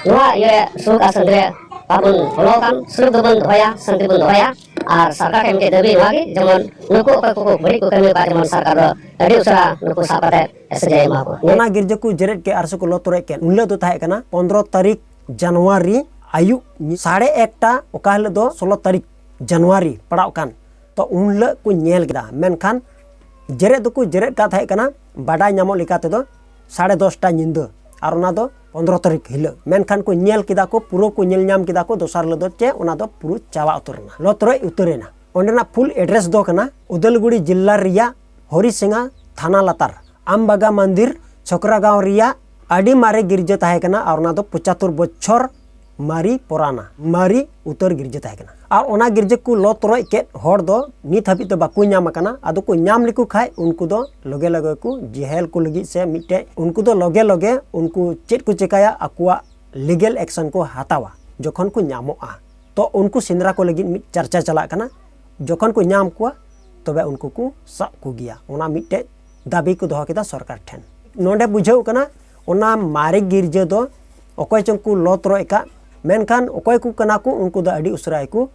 ᱱᱚᱣᱟ ᱤᱭᱟᱹ ᱨᱮ ᱥᱩᱠ ᱟᱨ ᱥᱟᱱᱛᱤ ᱨᱮ ᱵᱟᱵᱚᱱ ᱵᱚᱞᱚ ᱟᱠᱟᱱ, ᱥᱩᱞᱩᱠ ᱫᱚᱵᱚᱱ ᱫᱚᱦᱚᱭᱟ, ᱥᱟᱱᱛᱤ ᱵᱚᱱ ᱫᱚᱦᱚᱭᱟ᱾ ᱟᱨ ᱥᱚᱨᱠᱟᱨ ᱴᱷᱮᱱ ᱢᱤᱫᱴᱮᱡ ᱫᱟᱹᱵᱤ ᱱᱚᱣᱟ ᱜᱮ, ᱡᱮᱢᱚᱱ ᱱᱩᱠᱩ ᱚᱠᱚᱭ ᱠᱚᱠᱚ ᱵᱟᱹᱲᱤᱡ ᱠᱚ ᱠᱟᱹᱢᱤ ᱟᱠᱟᱫ, ᱡᱮᱢᱚᱱ ᱥᱚᱨᱠᱟᱨ ᱫᱚ ᱟᱹᱰᱤ ᱩᱥᱟᱹᱨᱟ ᱱᱩᱠᱩ ᱥᱟᱵ ᱠᱟᱛᱮ ᱥᱟᱹᱡᱟᱹᱭ ᱮᱢᱟ ᱠᱚ᱾ ᱚᱱᱟ ᱜᱤᱨᱡᱟᱹ ᱠᱚ ᱡᱮᱨᱮᱫ ᱠᱮᱫ ᱟᱨ ᱥᱮᱠᱚ ᱞᱚ ᱛᱚᱨᱚᱡ ᱠᱮᱫ, ᱩᱱ ᱦᱤᱞᱳᱜ ᱫᱚ ᱛᱟᱦᱮᱸ ᱠᱟᱱᱟ ᱯᱚᱱᱫᱽᱨᱚ ᱛᱟᱹᱨᱤᱠᱷ ᱡᱟᱱᱩᱣᱟᱨᱤ ᱟᱹᱭᱩᱵ ᱥᱟᱲᱮ ᱮᱠᱴᱟ, ᱚᱠᱟ ᱦᱤᱞᱳᱜ ᱫᱚ ᱥᱳᱞᱳ ᱛᱟᱹᱨᱤᱠᱷ ᱡᱟᱱᱩᱣᱟᱨᱤ ᱯᱟᱲᱟᱜ ᱠᱟᱱ᱾ ᱛᱚ ᱩᱱ ᱦᱤᱞᱳᱜ ᱠᱚ ᱧᱮᱞ ᱠᱮᱫᱟ, ᱢᱮᱱᱠᱷᱟᱱ ᱡᱮᱨᱮᱫ ᱫᱚᱠᱚ ᱡᱮᱨᱮᱫ ᱠᱟᱜ ᱛᱟᱦᱮᱸ ᱠᱟᱱᱟ, ᱵᱟᱰᱟᱭ ᱧᱟᱢᱚᱜ ᱞᱮᱠᱟ ᱛᱮᱫᱚ ᱥᱟᱲᱮ ᱫᱚᱥᱴᱟ ᱧᱤᱫᱟᱹ, ᱟᱨ ᱚᱱᱟ ᱫᱚ ᱯᱚᱱᱫᱽᱨᱚ ᱛᱟᱹᱨᱤᱠᱷ ᱦᱤᱞᱳᱜ᱾ ᱢᱮᱱᱠᱷᱟᱱ ᱠᱚ ᱧᱮᱞ ᱠᱮᱫᱟ ᱠᱚ, ᱯᱩᱨᱟᱹ ᱠᱚ ᱧᱮᱞ ᱧᱟᱢ ᱠᱮᱫᱟ ᱠᱚ ᱫᱚᱥᱟᱨ ᱦᱤᱞᱳᱜ ᱫᱚ ᱪᱮ ᱚᱱᱟ ᱫᱚ ᱯᱩᱨᱟᱹ ᱪᱟᱵᱟ ᱩᱛᱟᱹᱨ ᱮᱱᱟ, ᱞᱚ ᱛᱚᱨᱚᱡ ᱩᱛᱟᱹᱨ ᱮᱱᱟ᱾ ᱚᱸᱰᱮᱱᱟᱜ ᱯᱷᱩᱞ ᱮᱰᱨᱮᱥ ᱫᱚ ᱠᱟᱱᱟ ᱩᱫᱟᱞᱜᱩᱲᱤ ᱡᱤᱞᱟ ᱨᱮᱭᱟᱜ ᱦᱚᱨᱤᱥᱤᱝᱦᱟ ᱛᱷᱟᱱᱟ ᱞᱟᱛᱟᱨ ᱟᱢᱵᱟᱜᱟ ᱢᱚᱱᱫᱤᱨ, ᱪᱷᱚᱠᱨᱟ ᱜᱟᱶ ᱨᱮᱭᱟᱜ ᱟᱹᱰᱤ ᱢᱟᱨᱮ ᱜᱤᱨᱡᱟᱹ ᱛᱟᱦᱮᱸ ᱠᱟᱱᱟ, ᱟᱨ ᱚᱱᱟ ᱫᱚ ᱯᱚᱸᱪᱟᱛᱛᱳᱨ ᱵᱚᱪᱷᱚᱨ ᱢᱟᱨᱤ ᱯᱚᱨᱟᱱᱟ, ᱢᱟᱨᱤ ᱩᱛᱟᱹᱨ ᱜᱤᱨᱡᱟᱹ ᱛᱟᱦᱮᱸ ᱠᱟᱱᱟ᱾ ᱟᱨ ᱚᱱᱟ ᱜᱤᱨᱡᱟᱹ ᱠᱚ ᱞᱚ ᱛᱚᱨᱚᱡ ᱠᱮᱫ ᱦᱚᱲ ᱫᱚ ᱱᱤᱛ ᱦᱟᱹᱵᱤᱡ ᱛᱮ ᱵᱟᱠᱚ ᱧᱟᱢ ᱟᱠᱟᱱᱟ᱾ ᱟᱫᱚ ᱠᱚ ᱧᱟᱢ ᱞᱮᱠᱚ ᱠᱷᱟᱡ ᱩᱱᱠᱩ ᱫᱚ ᱞᱚᱜᱮ ᱞᱚᱜᱮ ᱠᱚ ᱡᱮᱦᱮᱞ ᱠᱚ ᱞᱟᱹᱜᱤᱫ ᱥᱮ ᱢᱤᱫᱴᱮᱡ ᱩᱱᱠᱩ ᱫᱚ ᱞᱚᱜᱮ ᱞᱚᱜᱮ ᱩᱱᱠᱩ ᱪᱮᱫ ᱠᱚ ᱪᱮᱠᱟᱭᱟ, ᱟᱠᱚᱣᱟᱜ ᱞᱤᱜᱮᱞ ᱮᱠᱥᱚᱱ ᱠᱚ ᱦᱟᱛᱟᱣᱟ ᱡᱚᱠᱷᱚᱱ ᱠᱚ ᱧᱟᱢᱚᱜᱼᱟ᱾ ᱛᱚ ᱩᱱᱠᱩ ᱥᱮᱸᱫᱽᱨᱟ ᱠᱚ ᱞᱟᱹᱜᱤᱫ ᱢᱤᱫ ᱪᱟᱨᱪᱟ ᱪᱟᱞᱟᱜ ᱠᱟᱱᱟ, ᱡᱚᱠᱷᱚᱱ ᱠᱚ ᱧᱟᱢ ᱠᱚᱣᱟ ᱛᱚᱵᱮ ᱩᱱᱠᱩ ᱠᱚ ᱥᱟᱵ ᱠᱚᱜᱮᱭᱟ, ᱚᱱᱟ ᱢᱤᱫᱴᱮᱡ ᱫᱟᱹᱵᱤ ᱠᱚ ᱫᱚᱦᱚ ᱠᱮᱫᱟ ᱥᱚᱨᱠᱟᱨ ᱴᱷᱮᱱ᱾ ᱱᱚᱰᱮ ᱵᱩᱡᱷᱟᱹᱣ ᱠᱟᱱᱟ ᱚᱱᱟ ᱢᱟᱨᱮ ᱜᱤᱨᱡᱟᱹ ᱫᱚ ᱚᱠᱚᱭ ᱪᱚᱝ ᱠᱚ ᱞᱚ ᱛᱚᱨᱚᱡ ᱟᱠᱟᱫ, ᱢᱮᱱᱠᱷᱟᱱ ᱚᱠᱚᱭ ᱠᱚ ᱠᱟᱱᱟ ᱠᱚ ᱩᱱᱠᱩ ᱫᱚ ᱟᱹᱰᱤ ᱩᱥᱟᱹᱨᱟ ᱜᱮᱠᱚ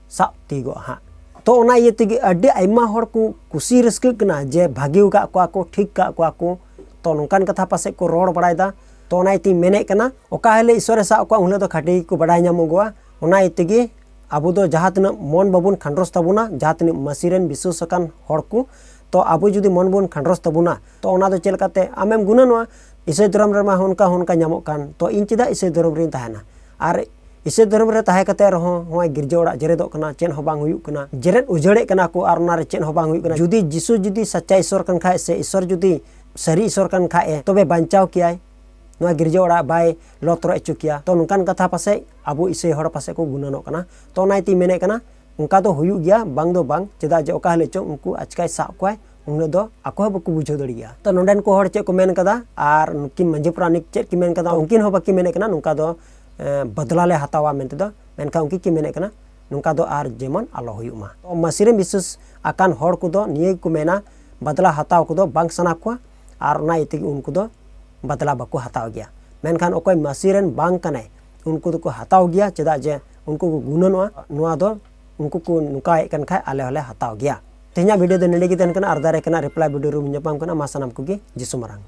ᱥᱟᱵ ᱛᱤᱭᱳᱜᱚᱜᱼᱟ ᱦᱟᱸᱜ᱾ ᱛᱚ ᱚᱱᱟ ᱤᱭᱟᱹ ᱛᱮᱜᱮ ᱟᱹᱰᱤ ᱟᱭᱢᱟ ᱦᱚᱲ ᱠᱚ ᱠᱩᱥᱤ ᱨᱟᱹᱥᱠᱟᱹᱜ ᱠᱟᱱᱟ ᱡᱮ ᱵᱷᱟᱹᱜᱤ ᱟᱠᱟᱫ ᱠᱚᱣᱟ ᱠᱚ, ᱴᱷᱤᱠ ᱟᱠᱟᱫ ᱠᱚᱣᱟ ᱠᱚ᱾ ᱛᱚ ᱱᱚᱝᱠᱟᱱ ᱠᱟᱛᱷᱟ ᱯᱟᱥᱮᱡ ᱠᱚ ᱨᱚᱲ ᱵᱟᱲᱟᱭᱮᱫᱟ᱾ ᱛᱚ ᱚᱱᱟ ᱤᱭᱟᱹᱛᱮᱧ ᱢᱮᱱᱮᱫ ᱠᱟᱱᱟ ᱚᱠᱟ ᱦᱤᱞᱳᱜ ᱤᱥᱚᱨᱮ ᱥᱟᱵ ᱠᱚᱣᱟ ᱩᱱ ᱦᱤᱞᱳᱜ ᱫᱚ ᱠᱷᱟᱹᱴᱤ ᱜᱮᱠᱚ ᱵᱟᱰᱟᱭ ᱧᱟᱢᱚᱜᱚᱜᱼᱟ᱾ ᱚᱱᱟ ᱤᱭᱟᱹ ᱛᱮᱜᱮ ᱟᱵᱚ ᱫᱚ ᱡᱟᱦᱟᱸ ᱛᱤᱱᱟᱹᱜ ᱢᱚᱱ ᱵᱟᱵᱚᱱ ᱠᱷᱟᱸᱰᱨᱚᱥ ᱛᱟᱵᱚᱱᱟ, ᱡᱟᱦᱟᱸ ᱛᱤᱱᱟᱹᱜ ᱢᱟᱹᱥᱤ ᱨᱮᱱ ᱵᱤᱥᱣᱟᱹᱥ ᱟᱠᱟᱱ ᱦᱚᱲ ᱠᱚ, ᱛᱚ ᱟᱵᱚ ᱡᱩᱫᱤ ᱢᱚᱱ ᱵᱚᱱ ᱠᱷᱟᱸᱰᱨᱚᱥ ᱛᱟᱵᱚᱱᱟ, ᱛᱚ ᱚᱱᱟ ᱫᱚ ᱪᱮᱫ ᱞᱮᱠᱟᱛᱮ ᱟᱢᱮᱢ ᱜᱩᱱᱟᱹᱱᱚᱜᱼᱟ? ᱤᱥᱟᱹᱭ ᱫᱷᱚᱨᱚᱢ ᱨᱮᱢᱟ ᱚᱱᱠᱟ ᱚᱱᱠᱟ ᱧᱟᱢᱚᱜ ᱠᱟᱱ, ᱛᱚ ᱤᱧ ᱪᱮᱫᱟᱜ ᱤᱥᱟᱹᱭ ᱫᱷᱚᱨᱚᱢ ᱨᱤᱧ ᱛᱟᱦᱮᱱᱟ? ᱟᱨ ᱤᱥᱟᱹᱭ ᱫᱷᱚᱨᱚᱢ ᱨᱮ ᱛᱟᱦᱮᱸ ᱠᱟᱛᱮ ᱨᱮᱦᱚᱸ ᱱᱚᱜᱼᱚᱭ ᱜᱤᱨᱡᱟᱹ ᱚᱲᱟᱜ ᱡᱮᱨᱮᱫᱚᱜ ᱠᱟᱱᱟ, ᱪᱮᱫ ᱦᱚᱸ ᱵᱟᱝ ᱦᱩᱭᱩᱜ ᱠᱟᱱᱟ, ᱡᱮᱨᱮᱫ ᱩᱡᱟᱹᱲᱮᱫ ᱠᱟᱱᱟ ᱠᱚ ᱟᱨ ᱚᱱᱟᱨᱮ ᱪᱮᱫ ᱦᱚᱸ ᱵᱟᱝ ᱦᱩᱭᱩᱜ ᱠᱟᱱᱟ᱾ ᱡᱩᱫᱤ ᱡᱤᱥᱩ ᱡᱩᱫᱤ ᱥᱟᱪᱪᱟ ᱤᱥᱚᱨ ᱠᱟᱱ ᱠᱷᱟᱡ ᱥᱮ ᱤᱥᱚᱨ ᱡᱩᱫᱤ ᱥᱟᱹᱨᱤ ᱤᱥᱚᱨ ᱠᱟᱱ ᱠᱷᱟᱡ ᱮ, ᱛᱚᱵᱮ ᱵᱟᱧᱪᱟᱣ ᱠᱮᱭᱟᱭ, ᱱᱚᱣᱟ ᱜᱤᱨᱡᱟᱹ ᱚᱲᱟᱜ ᱵᱟᱭ ᱞᱚ ᱛᱚᱨᱚᱡ ᱦᱚᱪᱚ ᱠᱮᱭᱟ᱾ ᱛᱚ ᱱᱚᱝᱠᱟᱱ ᱠᱟᱛᱷᱟ ᱯᱟᱥᱮᱡ ᱟᱵᱚ ᱤᱥᱟᱹᱭ ᱦᱚᱲ ᱯᱟᱥᱮᱡ ᱠᱚ ᱜᱩᱱᱟᱹᱱᱚᱜ ᱠᱟᱱᱟ᱾ ᱛᱚ ᱚᱱᱟ ᱤᱭᱟᱹᱛᱮᱧ ᱢᱮᱱᱮᱫ ᱠᱟᱱᱟ ᱚᱱᱠᱟ ᱫᱚ ᱦᱩᱭᱩᱜ ᱜᱮᱭᱟ, ᱵᱟᱝ ᱫᱚ ᱵᱟᱝ, ᱪᱮᱫᱟᱜ ᱡᱮ ᱚᱠᱟ ᱦᱤᱞᱳᱜ ᱪᱚᱝ ᱩᱱᱠᱩ ᱟᱪᱠᱟᱭ ᱥᱟᱵ ᱠᱚᱣᱟᱭ, ᱩᱱ ᱦᱤᱞᱳᱜ ᱫᱚ ᱟᱠᱚ ᱦᱚᱸ ᱵᱟᱠᱚ ᱵᱩᱡᱷᱟᱹᱣ ᱫᱟᱲᱮᱭᱟᱜᱼᱟ᱾ ᱛᱚ ᱱᱚᱰᱮᱱ ᱠᱚ ᱦᱚᱲ ᱪᱮᱫ ᱠᱚ ᱢᱮᱱ ᱠᱟᱫᱟ ᱟᱨ ᱱᱩᱠᱤᱱ ᱢᱟᱹᱡᱷᱤ ᱯᱟᱨᱟᱱᱤᱠ ᱪᱮᱫ ᱠᱤᱱ ᱢᱮᱱ ᱠᱟᱫᱟ, ᱩᱱᱠᱤᱱ ᱦᱚᱸ ᱵᱟᱹᱠᱤᱱ ᱢᱮᱱᱮᱫ ᱠᱟᱱᱟ ᱱᱚᱝᱠᱟ ᱫᱚ, ᱮ, ᱵᱟᱫᱞᱟ ᱞᱮ ᱦᱟᱛᱟᱣᱟ ᱢᱮᱱᱛᱮ ᱫᱚ, ᱢᱮᱱᱠᱷᱟᱱ ᱩᱱᱠᱤᱱ ᱠᱤᱱ ᱢᱮᱱᱮᱫ ᱠᱟᱱᱟ ᱱᱚᱝᱠᱟ ᱫᱚ ᱟᱨ ᱡᱮᱢᱚᱱ ᱟᱞᱚ ᱦᱩᱭᱩᱜ ᱢᱟ᱾ ᱛᱚ ᱢᱟᱹᱥᱤ ᱨᱮᱱ ᱵᱤᱥᱮᱥ ᱟᱠᱟᱱ ᱦᱚᱲ ᱠᱚᱫᱚ ᱱᱤᱭᱟᱹ ᱜᱮᱠᱚ ᱢᱮᱱᱟ, ᱵᱟᱫᱞᱟ ᱦᱟᱛᱟᱣ ᱠᱚᱫᱚ ᱵᱟᱝ ᱥᱟᱱᱟ ᱠᱚᱣᱟ ᱟᱨ ᱚᱱᱟ ᱤᱭᱟᱹ ᱛᱮᱜᱮ ᱩᱱᱠᱩ ᱫᱚ ᱵᱟᱫᱞᱟ ᱵᱟᱠᱚ ᱦᱟᱛᱟᱣ ᱜᱮᱭᱟ᱾ ᱢᱮᱱᱠᱷᱟᱱ ᱚᱠᱚᱭ ᱢᱟᱹᱥᱤ ᱨᱮᱱ ᱵᱟᱝ ᱠᱟᱱᱟᱭ, ᱩᱱᱠᱩ ᱫᱚᱠᱚ ᱦᱟᱛᱟᱣ ᱜᱮᱭᱟ, ᱪᱮᱫᱟᱜ ᱡᱮ ᱩᱱᱠᱩ ᱠᱚ ᱜᱩᱱᱟᱹᱱᱚᱜᱼᱟ ᱱᱚᱣᱟ ᱫᱚ, ᱩᱱᱠᱩ ᱠᱚ ᱱᱚᱝᱠᱟᱭᱮᱫ ᱠᱟᱱ ᱠᱷᱟᱡ ᱟᱞᱮ ᱦᱚᱸᱞᱮ ᱦᱟᱛᱟᱣ ᱜᱮᱭᱟ᱾ ᱛᱮᱦᱮᱧᱟᱜ ᱵᱷᱤᱰᱤᱭᱳ ᱫᱚ ᱱᱚᱰᱮ ᱜᱮ ᱛᱟᱦᱮᱱ ᱠᱟᱱᱟ, ᱟᱨ ᱫᱟᱨᱮ ᱠᱟᱱᱟ ᱨᱤᱯᱞᱟᱭ ᱵᱷᱤᱰᱤᱭᱳ ᱨᱮᱵᱚᱱ ᱧᱟᱯᱟᱢ ᱠᱟᱱᱟ᱾ ᱢᱟ ᱥᱟᱱᱟᱢ ᱠᱚᱜᱮ ᱡᱤᱥᱩ ᱢᱟᱨᱟᱝ᱾